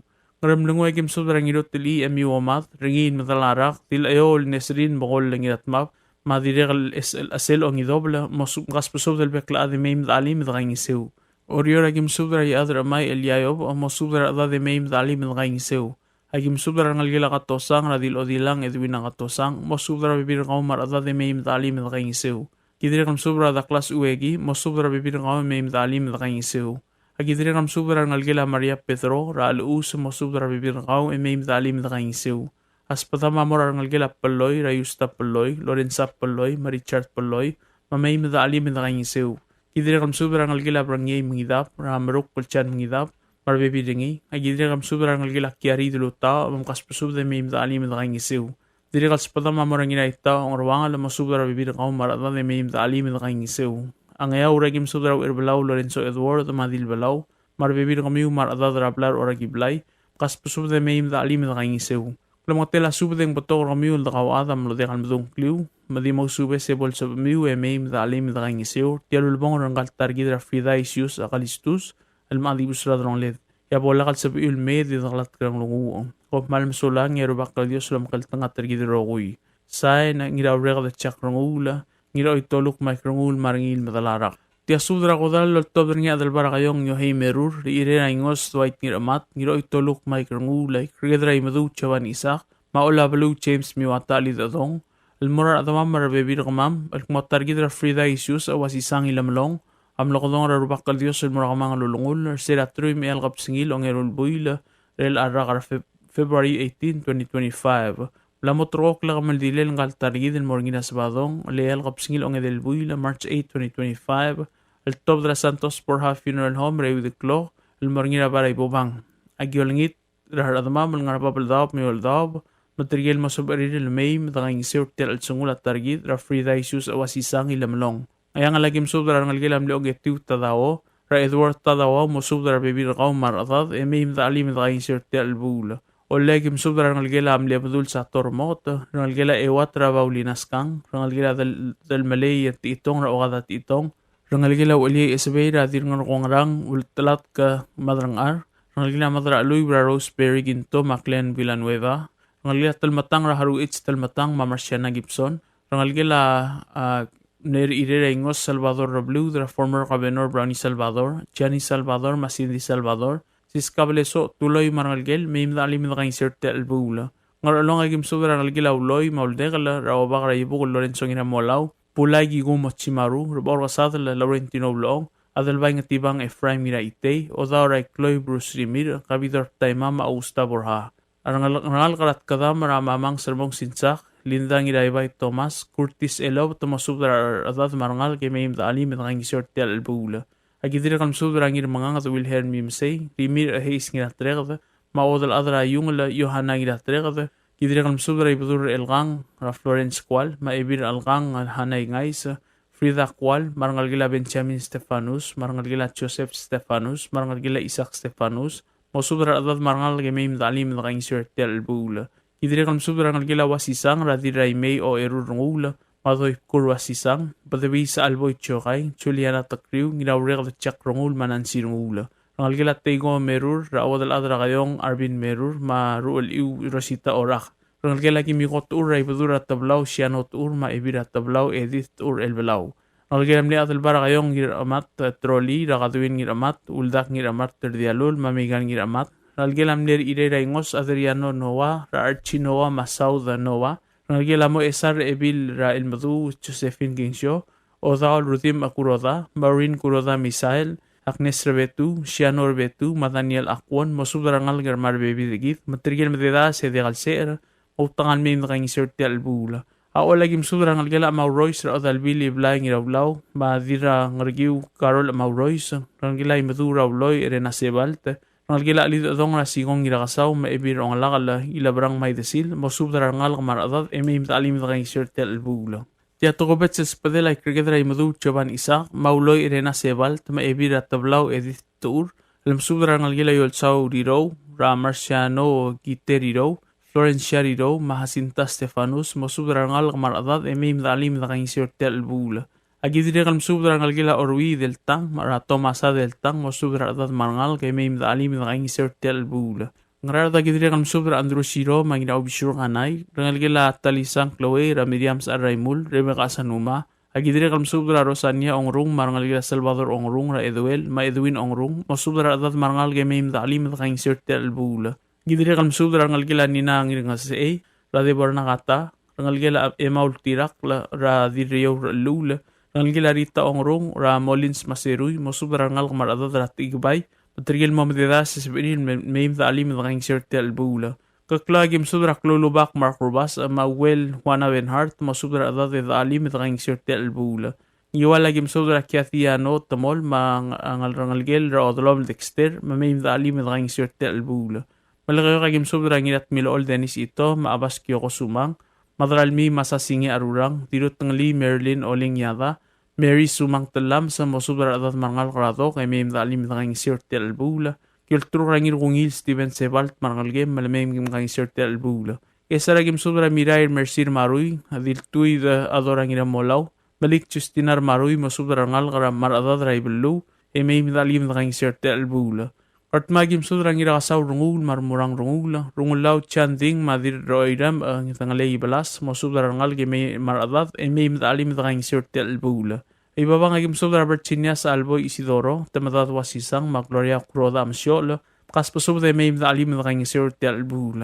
Ngeremlengui a ki mesubed er a Ngirotelchii Emiu Omad, Rengiil Medalarak, Dilcheoul Nesrin Bekoll Ngiratmab, me a dirrek el Es-, el Chesel Ongidobel, mosu-, mkasbesubed el bek el chad e mei me dechelim e dekaingeseu. Oreor a ki mesubed er a Iechad er a Chemai Eliaiob, mosubed er a rechedad e mei me dechelim e dekaingeseu. A ki mesubed er a rengelekel a Katosang er a Dilodilang Edwin a Katosang, mosubed er a rebebil er kau me a rechedad e mei me dechelim e dekaingeseu. Ki dirrek el mesubed er a Douglas Ueki, mosubed er a rebebil er kau e mei me dechelim e dekaingeseu. A ki dirrek el mesubed er a rengelekel a Maria Pedro er a Alechus, mosubed er a rebebil er kau e mei me dechelim e dekaingeseu. A sbedam a mo er a rengelekel a Pelloi er a Yusta Pelloi, Lorenza Pelloi, me a Richard Pelloi, me mei me dechelim e dekaingeseu. Ki dirrek el mesubed er a rengelekel a Brengiei Mengidab er a Meruk el Jan Mengidab, me a rebebil er ngii. A ki dirrek el mesubed er a rengelekel a Kiari Delutau, me mkasbesubed e mei me dechelim e dekaingeseu. Dirrek el sbedam a mo er a Ngiraitau Ongeruangel, mosubed er a rebebil er kau me a rechedad e mei me dechelim e dekaingeseu. A Ngeaur a ki mesubed er a Ucherbelau Lorenzo Edward, me a Dilbelau, me a rebebil er kemiu me a rechedad er a blai er a Orakiblai, mkasbesubed e mei me dechelim e dekaingeseu. Klemengetel a subed e ng betok er kemiu el dekauchad a mlo diak el medung kliu, me di mousubes e bo lsebechemiu e mei me dechelim e dekaingeseu er tia el ulebongel er ngka el ta er kid er a Frida Isius a Kalistus, el mla dibus er a delongeled. E a bo lak el sebechiu el mei e di dekelatk er a nglunguuch. Kom kmal mesulang e a Rubak el Dios a lomekngeltengat er kid el rokui. Sain, Ngiraureked Jack Renguul, Ngiroitoluk Mike Renguul, me a Rengiil Medalarak. Tia subed er a kodall el oltobed er ngii a Adelbai er a Kaiong Yohei Merur, Richirer a Ingos Dwight Ngiramat, Ngiroitoluk Mike Renguul, Ikriked er a Imeduch Joan Isaac, me a Olabeluu James Miwata Lidedong, el mo er a rechedemam me a rebebil er kemam, el kmo ta er kid er a Frida Isius a Uasisang Ilemelong, a mlo kedong er a Rubak el Dios el mo er a kemanget el ulengull, er se er a teruich me a eai el kebesengil a ongeru el buil, er chelecha el rak er a Feb-, February eighteen, twenty twenty-five. Mla mo terrekokl a kemeldilel ngka el ta er kid el mo er ngii er a Sebadong, el eai el kebesengil a ongedei el buil, March eight, twenty twenty-five, el tuobed er a Santos Borja Funeral Home er a euid el klok el mo er ngii er a bai er a Ibobang. Aki olengit er a rechedemam el ngar er a bab el daob me a eou el daob, me tirke el mo sebechir el mei me dekaingeseu er tia el chelsengul a ta er kid er a Frida Isus Uasisang Ilemelong. Ngcheangel a ki mesubed er a rengelekel a mle Ongetiu Tadao, er a Edward Tadao, mosubed er a rebebil er kau me a rechedad, e mei me dechelim e dekaingeseu er tia el chelebuul. Ollei a ki mesubed er a rengelekel a mle Bedul Sator Mot, rengelekel a Euat er a Baulina Skang, rengelekel a Del-, Delmelei Techitong er a Okada Techitong, rengelekel a Ucheliei Esebei er a Dirngerkongerang Ultelatk Madrangchar, rengelekel a Madracheluib er a Roseberry Kinto me a Glenn Villanueva, rengelekel a Telmetang er a Haru H. Telmetang me a Marciana Gibson, rengelekel a, a, Mle Irei er a Ingos Salvador Rebluud er a former Governor Brownie Salvador, Gianni Salvador me a Cindy Salvador, Siska Belesoch Tuloi me a rengelekel, mei me dechelim e dekaingeseu er tia el chelebuul. Ngerchelong a ki mesubed er a rengelekel a Uloi me a Uldekel er a Obak er a Iebukel Lorenzo Ngiramolau, Bulai Kikumo Chimaru, Rebechor Kesadel Laurentino Ulechong, Adelbai Ngetibang Ephraim Ngiraitei, Odaol er a Ikloi Bruce Rimirch, Kabidor Taima me a Augusta Borja. A rengal-, rengalek er a Tkedam er a Mamang Sermong Sinsak, Linda Ngiraibai Thomas, Curtis Elob, te mosubed er a rechedad me a rengalek e mei me dechelim e dekaingeseu er tia el chelebuul. A ki dirrek el mesubed er a Ngirmenganged Wilhelm Imesei, Rimirch Hayes Ngiratereked, me a Odelchad er a Iungel Yohana Ngiratereked, ki dirrek el mesubed er a Ibedul er a Elkang er a Florence Kual, me a Ebil er a Elkang Hana Ingais, Frida Kual, me a rengelekel a Benjamin Stefanus, me a rengelekel a Joseph Stefanus, me a rengelekel a Isaac Stefanus, mosubed er a rechedad me a rengalek e mei me dechelim e dekaingeseu er tia el chelebuul. Ki dirrek el mesubed er a rengelekel a Uasisang er a Dirraimei Ocherur Renguul, me a Doibkur Uasisang, Bedebii Sachelboi Chokai, Juliana Tekriu, Ngiraureked Jack Renguul, me a Nancy Renguul. Rengelekel a Teiko Merur er a Uodelchad er a Kaiong Arvin Merur, me a Rucheliu Rosita Orak. Rengelekel a Kimiko Techur er a Ibedul er a Teblau Siano Techur, me a Ebil er a Teblau Edith Techur Elbelau. Rengelekel a mle Adelbai er a Kaiong Ngiramat Troli, er a Kaduin Ngiramat, Uldak Ngiramat, Terdialul, me a Meikan Ngiramat. Rengelekel a mle Irei er a Ingos Adriano Noah, er a Archie Noah, me a Saud Noah. Rengelekel a mo Esar Ebil er a Elmeduu Josephine Kingsio, Odaol Rudim Kuroda, Maureen Kuroda Misael, Agnes Rebetu, Siano Rebetu, me a Daniel Akwon, mosubed er a rengalek me a rebebil er kid, me tirke el mededaes e diak el secher, outekangel mei me dekaingeseu er tia el chelebuul. A Ollei a ki mesubed er a rengelekel a Maurois er a Odalbil Iblai Ngiraulau, me a Dirrangerkiu Carol Maurois, rengelekel a Imeduu er a Uloi Erena Sebalt, rengelekel a Chelidechedong er a Sikong Ngirakesau, me a Ebil er a Ongelakel Ilabrang Maidesil, mosubed er a rengalek me a rechedad e mei me dechelim e dekaingeseu er tia el chelebuul. Tia tokubets el subedel a Ikriked er a Imeduu Joban Isaac, me a Uloi Erena Sebalt, me a Ebil er a Teblau Edith Techur, el mesubed er a rengelekel a Iolsau Rirou, er a Marciano Kite Rirou, Florencia Rirou, me a Jacinta Stefanus, mosubed er a rengalek me a rechedad e mei me dechelim e dekaingeseu er tia el chelebuul. A ki dirrek el mesubed er a rengelekel a Orui Deltang, me a Tomasa Deltang, mosubed er a rechedad me a rengalek e mei me dechelim e dekaingeseu er tia el chelebuul. Ngaraard a ki dirrek el mesubed er a Andrew Siro, me a Ngiraubisur Kanai, rengelekel a Talisang Chloe, er a Miriam Sechar Raimul, Rebecca Asanuma, a ki dirrek el mesubed er a Rosania Ongrung, me a rengelekel a Salvador Ongrung, er a Eduel, me a Edwin Ongrung, mosubed er a rechedad me a rengalek e mei me dechelim e dekaingeseu er tia el chelebuul. Ki dirrek el mesubed er a rengelekel a Nina Ngirngesechei, er a Deborah Nakata, rengelekel a Emma Ultirakl, er a Dirreiou Rechelluul, rengelekel a Rita Ongrung, er a Molins Maserui, mosubed er a rengalek me a rechedad er a Techikebai, me tirke el mo mededaes e sebechir el me-, mei me dechelim e dekaingeseu er tia el chelebuul. Keklau a ki mesubed er a Kloulubak Mark Rubasch, me a Uel Juana Benhart, mosubed er a rechedad e dechelim e dekaingeseu er tia el chelebuul. Ngiwal a ki mesubed er a Kiatiano Temol, me a ng-, a ngal-, rengelekel er a Odelom Dexter, me mei me dechelim e dekaingeseu er tia el chelebuul. Melekeok a ki mesubed er a Ngiratmilochol Dennis Ito, me a Abas Kioko Sumang, Madralmii Masasinge Arurang, Dirutngelii Marilyn Oling Yada, Mary Sumang Tellames, mosubed er a rechedad me a rengalek er a Dok, e mei me dechelim e dekaingeseu er tia el chelebuul. Ki olturk er a Ngirkungil Steven Sebalt me a rengelekem, me le mei me dekaingeseu er tia el chelebuul. Ngchesar a ki mesubed er a Mirair Mercy Marui, a Diltuid Adora Ngiramolau, Melik Justina Marui, mosubed er a rengalek me a rechedad er a Ibeluu, e mei me dechelim e dekaingeseu er tia el chelebuul. Ngardmau a ki mesubed er a Ngirakesau Renguul, me a Remurang Renguul, Rengulau Chanding, me a Dirroiram, e, Ngidengelei Belas, mosubed er a rengalek e mei me a rechedad, e mei me dechelim e dekaingeseu er tia el chelebuul. Ibobang a ki mesubed er a Virginia Salboi Isidoro, Temedad Uasisang, me a Gloria Kuroda Mesiol, kasbesubed e mei me dechelim e dekaingeseu er tia el chelebuul.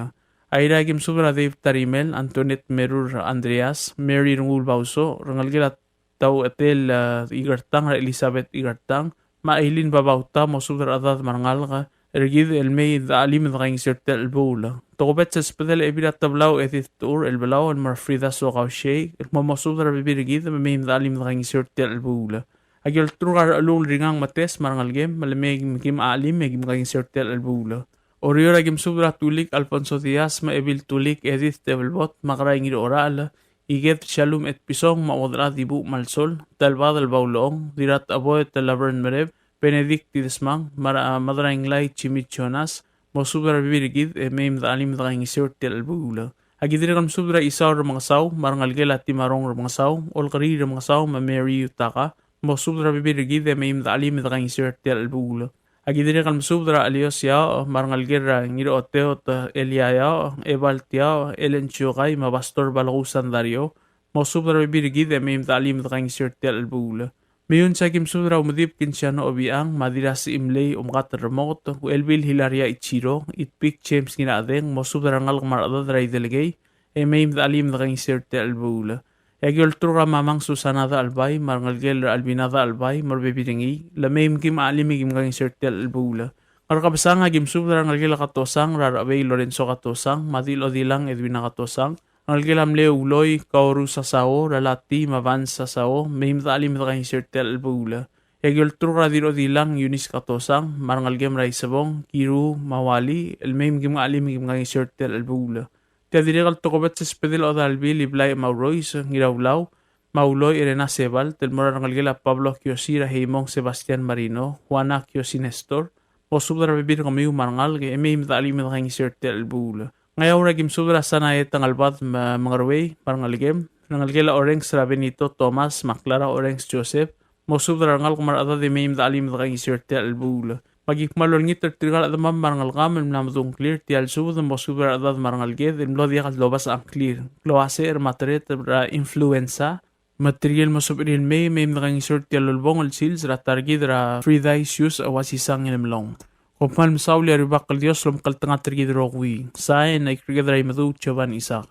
Airai a ki mesubed er a Dave Tarimel, Antoinette Merur Andreas, Mary Renguul Bauso, rengelekel a Tau Etel, e, Ikertang, er a Elizabeth Ikertang, me a Eileen Babauta, mosubed er a rechedad me a rengalek, er kid el mei me de chelim e de kaingeseu er tia el chelebuul. Tokubets el sbedel a Ebil er a Teblau Edith Techur Elbelau el mo er a Frida Sokausiei, el kmo mosubed er a rebebil er kid me mei me de chelim e de kaingeseu er tia el chelebuul. Aki olturk er a Rechelul Ringang Metes me a rengelekem, me le mei me kim chelim e kim kaingeseu er tia el chelebuul. Oreor, aki msubed er a Tulik Alfonso Diaz me a Ebil Tulik Edith Tebelbot me a Kerai Ngirorachel, Iked Shalum Etpison me a Uodelchad Ibuch me a Lsol, Telbadel Baulechong, Dirracheboet Laverne Mereb, Benedict Idesmang, me a Madrainglai Jimmy Jonas, mosubed er a rebebil er kid e mei me de chelim e de kaingeseu er tia el chelebuul. Aki dirrek el msubed er a Isau Remengesau me a rengelekel a Timarong Remengesau, Olkeriil Remengesau me a Mary Yutaka, mosubed er a rebebil er kid e mei me de chelim e de kaingeseu er tia el chelebuul. Aki dirrek el msubed er a Elios Iaoch me a rengelekel a Ngiroteot Elia Iaoch, Ebalt Iaoch, Ellen Chukai me a Pastor Balku Sandario, mosubed er a rebebil er kid e mei me de chelim e de kaingeseu er tia el chelebuul. Meiuns, aki msubed er a Umedib Kinsiano Obichang me a Dirrasechimlei Omkatel Remoket, Uchelbil Hilaria Ichiro, Itpik James Ngirachedeng, mosubed er a rengalek me a rechedad er a Idelekei, e mei me de chelim e de kaingeseu er tia el chelebuul. E aki olturk er a Mamang Susana Dachelbai me a rengelekel a Albina Dachelbai me a rebebil er ngii, le mei me kim chelim e kim kaingeseu er tia el chelebuul. Ngerkebesang, aki msubed er a rengelekel a Katosang er a Rechebei Lorenzo Katosang me a Dilodilang Edwina Katosang, rengelekel a mle Uloi Kaoru Sasao er a Lati me a Vance Sasao, mei me de chelim e de kaingeseu er tia el chelebuul. E aki olturk er a Dilodilang Eunice Katosang me a rengelekem er a Isebong, Kiru me a Wali, el mei me kim chelim e kim kaingeseu er tia el chelebuul. Tia dirrek el tokubets el sbedel a Odalbil Iblai Maurois Ngiraulau me a Uloi Erena Sebalt el mo er a rengelekel a Pablo Kiosi er a Heimong Sebastian Marino, Juana Kiosi Nestor, mosubed er a rebebil er kemiu me a rengalek e mei me de chelim e de kaingeseu er tia el chelebuul. Ngeaur, aki msubed er a Sanae Tangelbad me a Mengeruei me a rengelekem, rengelekel a Orengs er a Benito Thomas me a Clara Orengs Joseph, mosubed er a rengalek me a rechedad e mei me de chelim e de kaingeseu er tia el chelebuul. Me aki kmal olengit er tirka el chedemam me a rengelekam el mla medung a ngklir er tia el subed, mosubed er a rechedad me a rengeleked el mlo diak el dobasech a ngklir, klou a secher me a tereter er a influenza, me tirke el mo sebechir el mei, mei me de kaingeseu er tia el ulebongel el sils er a ta er kid er a Frida Isius Uasisang Ngilemelong. Kom kmal mesaul e a Rubak el Dios lomekngeltengat er kid el rokui. Sain, a Ikriked er a Imeduch Jovan Isaac.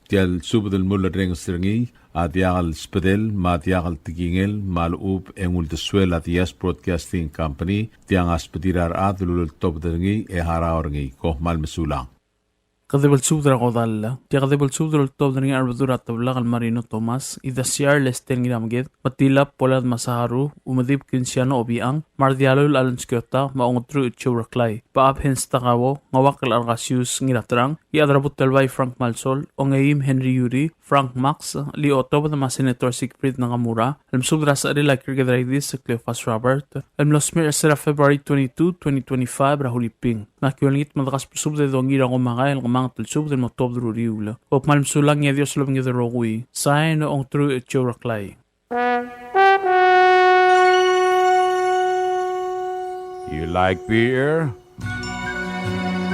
Tia el subed el mulerrenges er ngii a diak el sbedel me a diak el tekingel me a lechub e ng uldesuel a Diaz Broadcasting Company, tiang a sbedir a rechad el uleltobed er ngii e harau er ngii. Kom kmal mesulang. Kedeb el subed er a kodall. Tia kedeb el subed el oltobed er ngii a Rebedul er a Teblak el Marino Thomas, Idasiar Lester Ngiramked, Matilap Polad Masaharu, Umedib Kinsiano Obiang, Mardialul Alan Skiota, me a Ongetruich Joe Reklai, Bechab Hens Takao, Ngeuakl Argasius Ngiraterang, Iechad er a Butelbai Frank Malsol, Ongeim Henry Yuri, Frank Max, Leo Tobed me a Senator Siegfried Nakamura, el mesubed er a secherel a Kirked er a Idis Cleophas Robert, el mlo smecher er sera February twenty-two, twenty twenty-five er a Huliping. Me aki olengit me de kasbesubed e dongiil er a komakai el kemanget el subed el mo tuobed er a uriul. Kom kmal mesulang e a Dios lobengked el rokui. Sain, Ongetruich Joe Reklai. You like beer?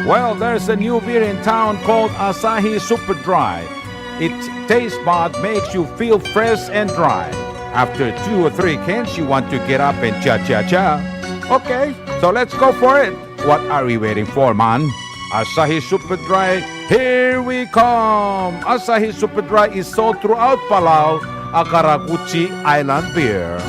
Well, there's a new beer in town called Asahi Super Dry. Its taste bud makes you feel fresh and dry. After two or three cans, you want to get up and cha-cha-cha. Okay, so let's go for it. What are we waiting for, man? Asahi Super Dry, here we come! Asahi Super Dry is sold throughout Palau, a karakuchi island beer.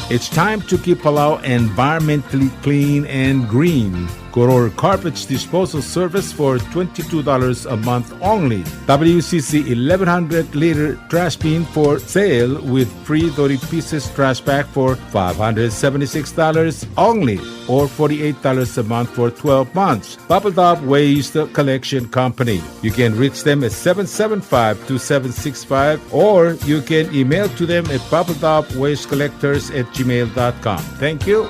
It's time to keep Palau environmentally clean and green. Koror Garbage Disposal Service for twenty-two dollars a month only. W C C eleven hundred liter trash bin for sale with free thirty pieces trash bag for five hundred seventy-six dollars only, or forty-eight dollars a month for twelve months. Babeldaob Waste Collection Company. You can reach them at seven seven five, two seven six five, or you can email to them at babeldaob waste collectors at gmail dot com. Thank you.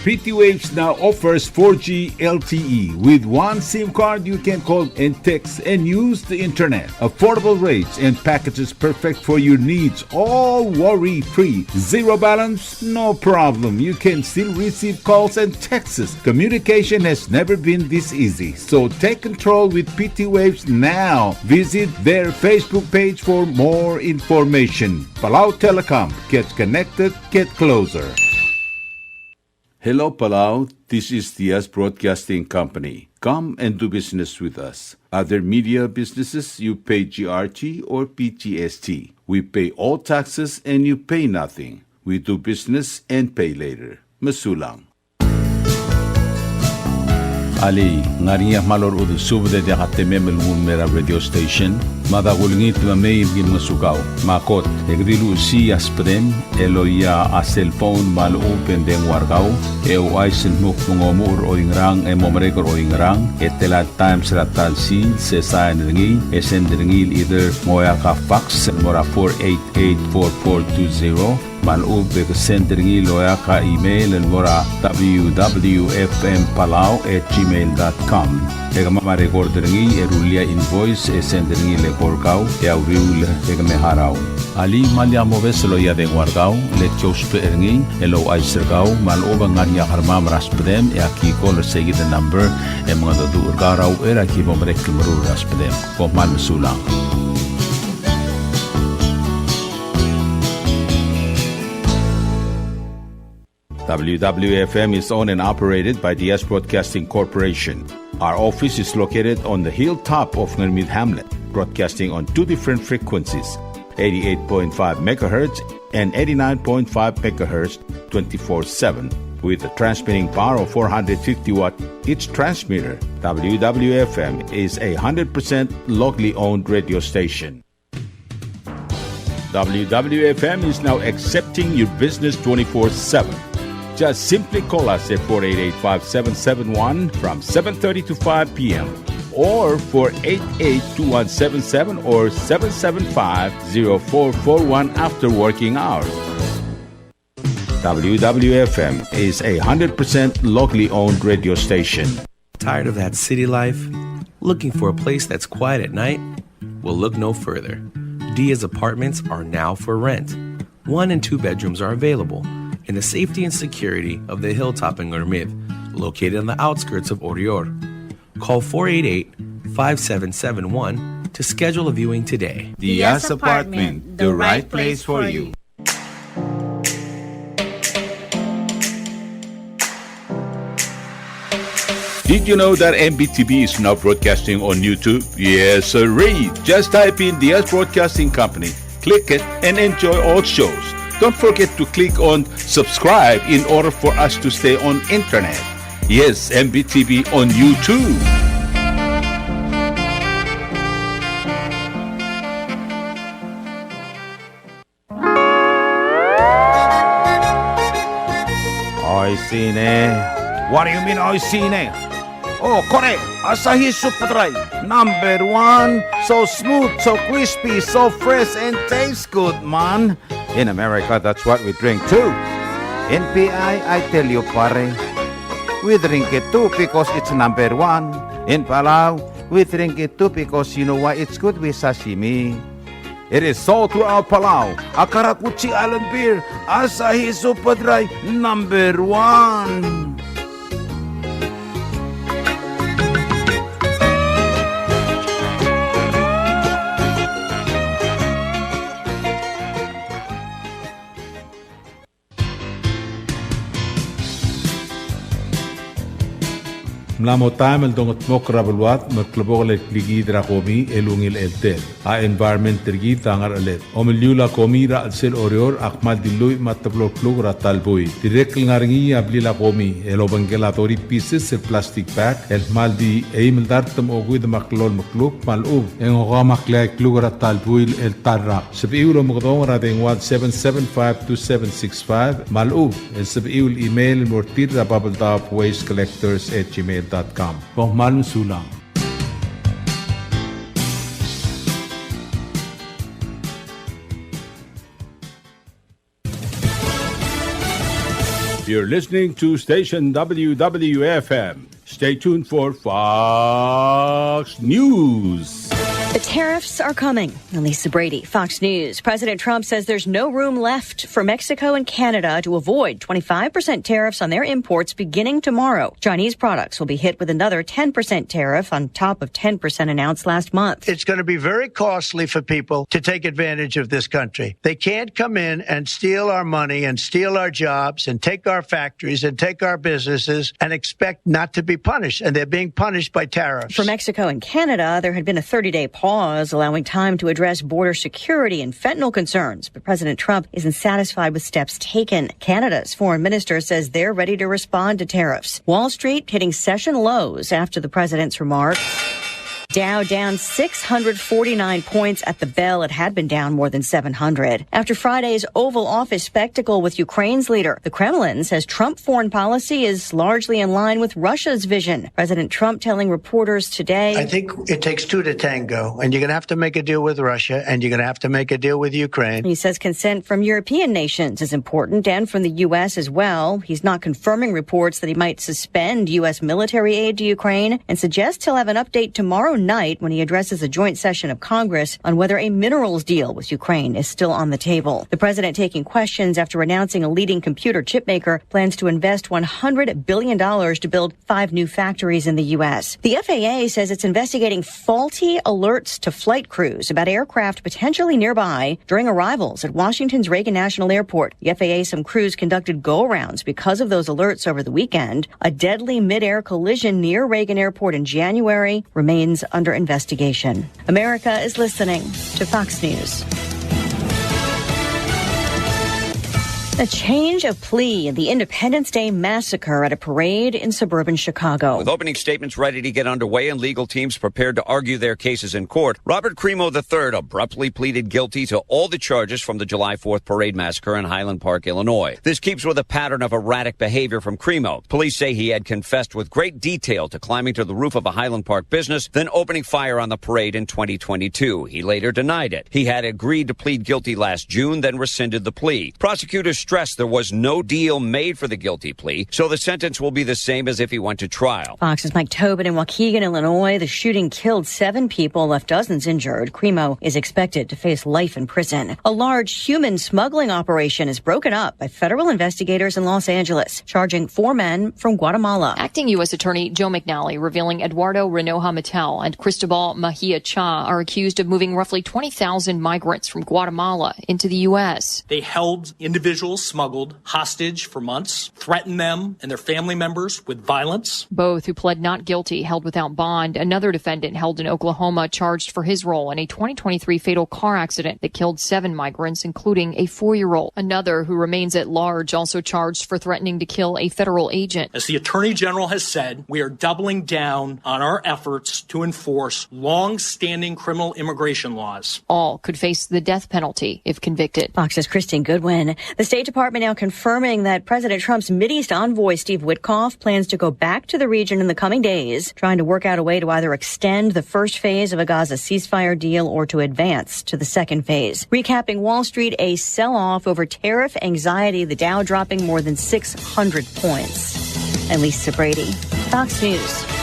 P T Waves now offers four G L T E. With one SIM card, you can call and text and use the internet. Affordable rates and packages perfect for your needs, all worry-free. Zero balance? No problem. You can still receive calls and texts. Communication has never been this easy. So take control with P T Waves now. Visit their Facebook page for more information. Palau Telecom. Get connected, get closer. Hello, Palau. This is Diaz Broadcasting Company. Come and do business with us. Other media businesses, you pay G R T or P G S T. We pay all taxes and you pay nothing. We do business and pay later. Mesulang. Alii, ng ngar er ngii a kmal orechudel el subed e diak a temem el nguu el mei er a radio station? Mada kulengit me mei me ki ngosukau. Me a kot, e ke di luchesii a subedem el oia a cell phone me a lechub e ng dengua er kau, e ouchais el dmu kmo ng omuchel er oingerang e mo merek er oingerang, e tela el times er a ta el sils, e sain er ngii, e send er ngii el either ng oeak a fax el mo er a four eight eight four four two zero, me a lechub e ke send er ngii el oeak a email el mo er a W W F M Palau at gmail dot com. E kemam a record er ngii e rullii a invoice e send er ngii el eko er kau e a uriul e ke me harau. Alii, me lak mobes el oia dengua er kau, le ki ousbech er ngii el ouchais er kau me a lechub e ng ngar er ngii a kermam er a subedem e aki call er seikid el number e mengedecheduch er kau er a uchei er a ki bo merek el meruul er a subedem. Kom kmal mesulang. W W F M is owned and operated by Diaz Broadcasting Corporation. Our office is located on the hilltop of Ngermid Hamlet, broadcasting on two different frequencies, eighty-eight point five megahertz and eighty-nine point five megahertz, twenty-four seven, with a transmitting power of four hundred fifty watt each transmitter. W W F M is a hundred percent locally owned radio station. W W F M is now accepting your business twenty-four seven. Just simply call us at four eight eight, five seven seven one from seven thirty to five p m, or four eight eight, two one seven seven or seven seven five, zero four four one after working hours. W W F M is a hundred percent locally owned radio station. Tired of that city life? Looking for a place that's quiet at night? Well, look no further. Diaz Apartments are now for rent. One and two bedrooms are available in the safety and security of the hilltop in Ngermid, located on the outskirts of Oreor. Call four eight eight, five seven seven one to schedule a viewing today. Diaz Apartment, the right place for you. Did you know that M B T V is now broadcasting on YouTube? Yes, sirree. Just type in Diaz Broadcasting Company, click it, and enjoy all shows. Don't forget to click on subscribe in order for us to stay on internet. Yes, M B T V on YouTube. Oishii ne. What do you mean, oishii ne? Oh, kore, Asahi Super Dry, number one. So smooth, so crispy, so fresh, and tastes good, man. In America, that's what we drink too. In P I, I tell you, pare, we drink it too because it's number one. In Palau, we drink it too because you know why? It's good with sashimi. It is sold throughout Palau. A karakuchi island beer, Asahi Super Dry, number one. Ng mla mo taem el dongedmokl er a beluad me klebokel el klikiid er a komi el ungil cheltel. A environment er kid a ngercheled. Omeliul a komi er a chelsel Oreor a kmal di lluich me a teblo el kluk er a ta el buil. Dirrek el ngar er ngii a blil a komi el obengkel a thirty pieces el plastic bag el kmal di eim el dart me a okeuid me a kllolem el kluk me a lechub e ng okeim a kleai el kluk er a ta el buil el ta el rak. Sebechiu el omekedong er a dengua el seven seven five two seven six five me a lechub e ng sebechiu el email el mo er tir er a Babeldaob Waste Collectors at gmail dot com. Kom kmal mesulang. You're listening to station W W F M. Stay tuned for Fox News. The tariffs are coming. I'm Lisa Brady, Fox News. President Trump says there's no room left for Mexico and Canada to avoid twenty-five percent tariffs on their imports beginning tomorrow. Chinese products will be hit with another ten percent tariff on top of ten percent announced last month. It's going to be very costly for people to take advantage of this country. They can't come in and steal our money and steal our jobs and take our factories and take our businesses and expect not to be punished. And they're being punished by tariffs. For Mexico and Canada, there had been a thirty-day pause, allowing time to address border security and fentanyl concerns. But President Trump isn't satisfied with steps taken. Canada's foreign minister says they're ready to respond to tariffs. Wall Street hitting session lows after the president's remark. Dow down six hundred forty-nine points at the bell. It had been down more than seven hundred. After Friday's Oval Office spectacle with Ukraine's leader, the Kremlin says Trump foreign policy is largely in line with Russia's vision. President Trump telling reporters today, I think it takes two to tango, and you're going to have to make a deal with Russia, and you're going to have to make a deal with Ukraine. He says consent from European nations is important and from the U S as well. He's not confirming reports that he might suspend U S military aid to Ukraine and suggests he'll have an update tomorrow night when he addresses a joint session of Congress on whether a minerals deal with Ukraine is still on the table. The president taking questions after announcing a leading computer chip maker plans to invest one hundred billion dollars to build five new factories in the U S. The F A A says it's investigating faulty alerts to flight crews about aircraft potentially nearby during arrivals at Washington's Reagan National Airport. The F A A, some crews conducted go-arounds because of those alerts over the weekend. A deadly mid-air collision near Reagan Airport in January remains under investigation. America is listening to Fox News. A change of plea in the Independence Day massacre at a parade in suburban Chicago. With opening statements ready to get underway and legal teams prepared to argue their cases in court, Robert Crimo the third abruptly pleaded guilty to all the charges from the July fourth parade massacre in Highland Park, Illinois. This keeps with a pattern of erratic behavior from Crimo. Police say he had confessed with great detail to climbing to the roof of a Highland Park business, then opening fire on the parade in twenty twenty-two. He later denied it. He had agreed to plead guilty last June, then rescinded the plea. Prosecutors stressed there was no deal made for the guilty plea, so the sentence will be the same as if he went to trial. Fox's Mike Tobin in Waukegan, Illinois. The shooting killed seven people, left dozens injured. Crimo is expected to face life in prison. A large human smuggling operation is broken up by federal investigators in Los Angeles, charging four men from Guatemala. Acting U S Attorney Joe McNally revealing Eduardo Renoja Mattel and Cristobal Mejia Cha are accused of moving roughly twenty thousand migrants from Guatemala into the U S. They held individuals smuggled hostage for months, threatened them and their family members with violence. Both who pled not guilty held without bond. Another defendant held in Oklahoma charged for his role in a twenty twenty-three fatal car accident that killed seven migrants, including a four-year-old. Another who remains at large also charged for threatening to kill a federal agent. As the Attorney General has said, we are doubling down on our efforts to enforce long-standing criminal immigration laws. All could face the death penalty if convicted. Fox's Christine Goodwin. The State Department now confirming that President Trump's Mideast envoy, Steve Witkoff, plans to go back to the region in the coming days, trying to work out a way to either extend the first phase of a Gaza ceasefire deal or to advance to the second phase. Recapping Wall Street, a sell-off over tariff anxiety, the Dow dropping more than six hundred points. I'm Lisa Brady, Fox News.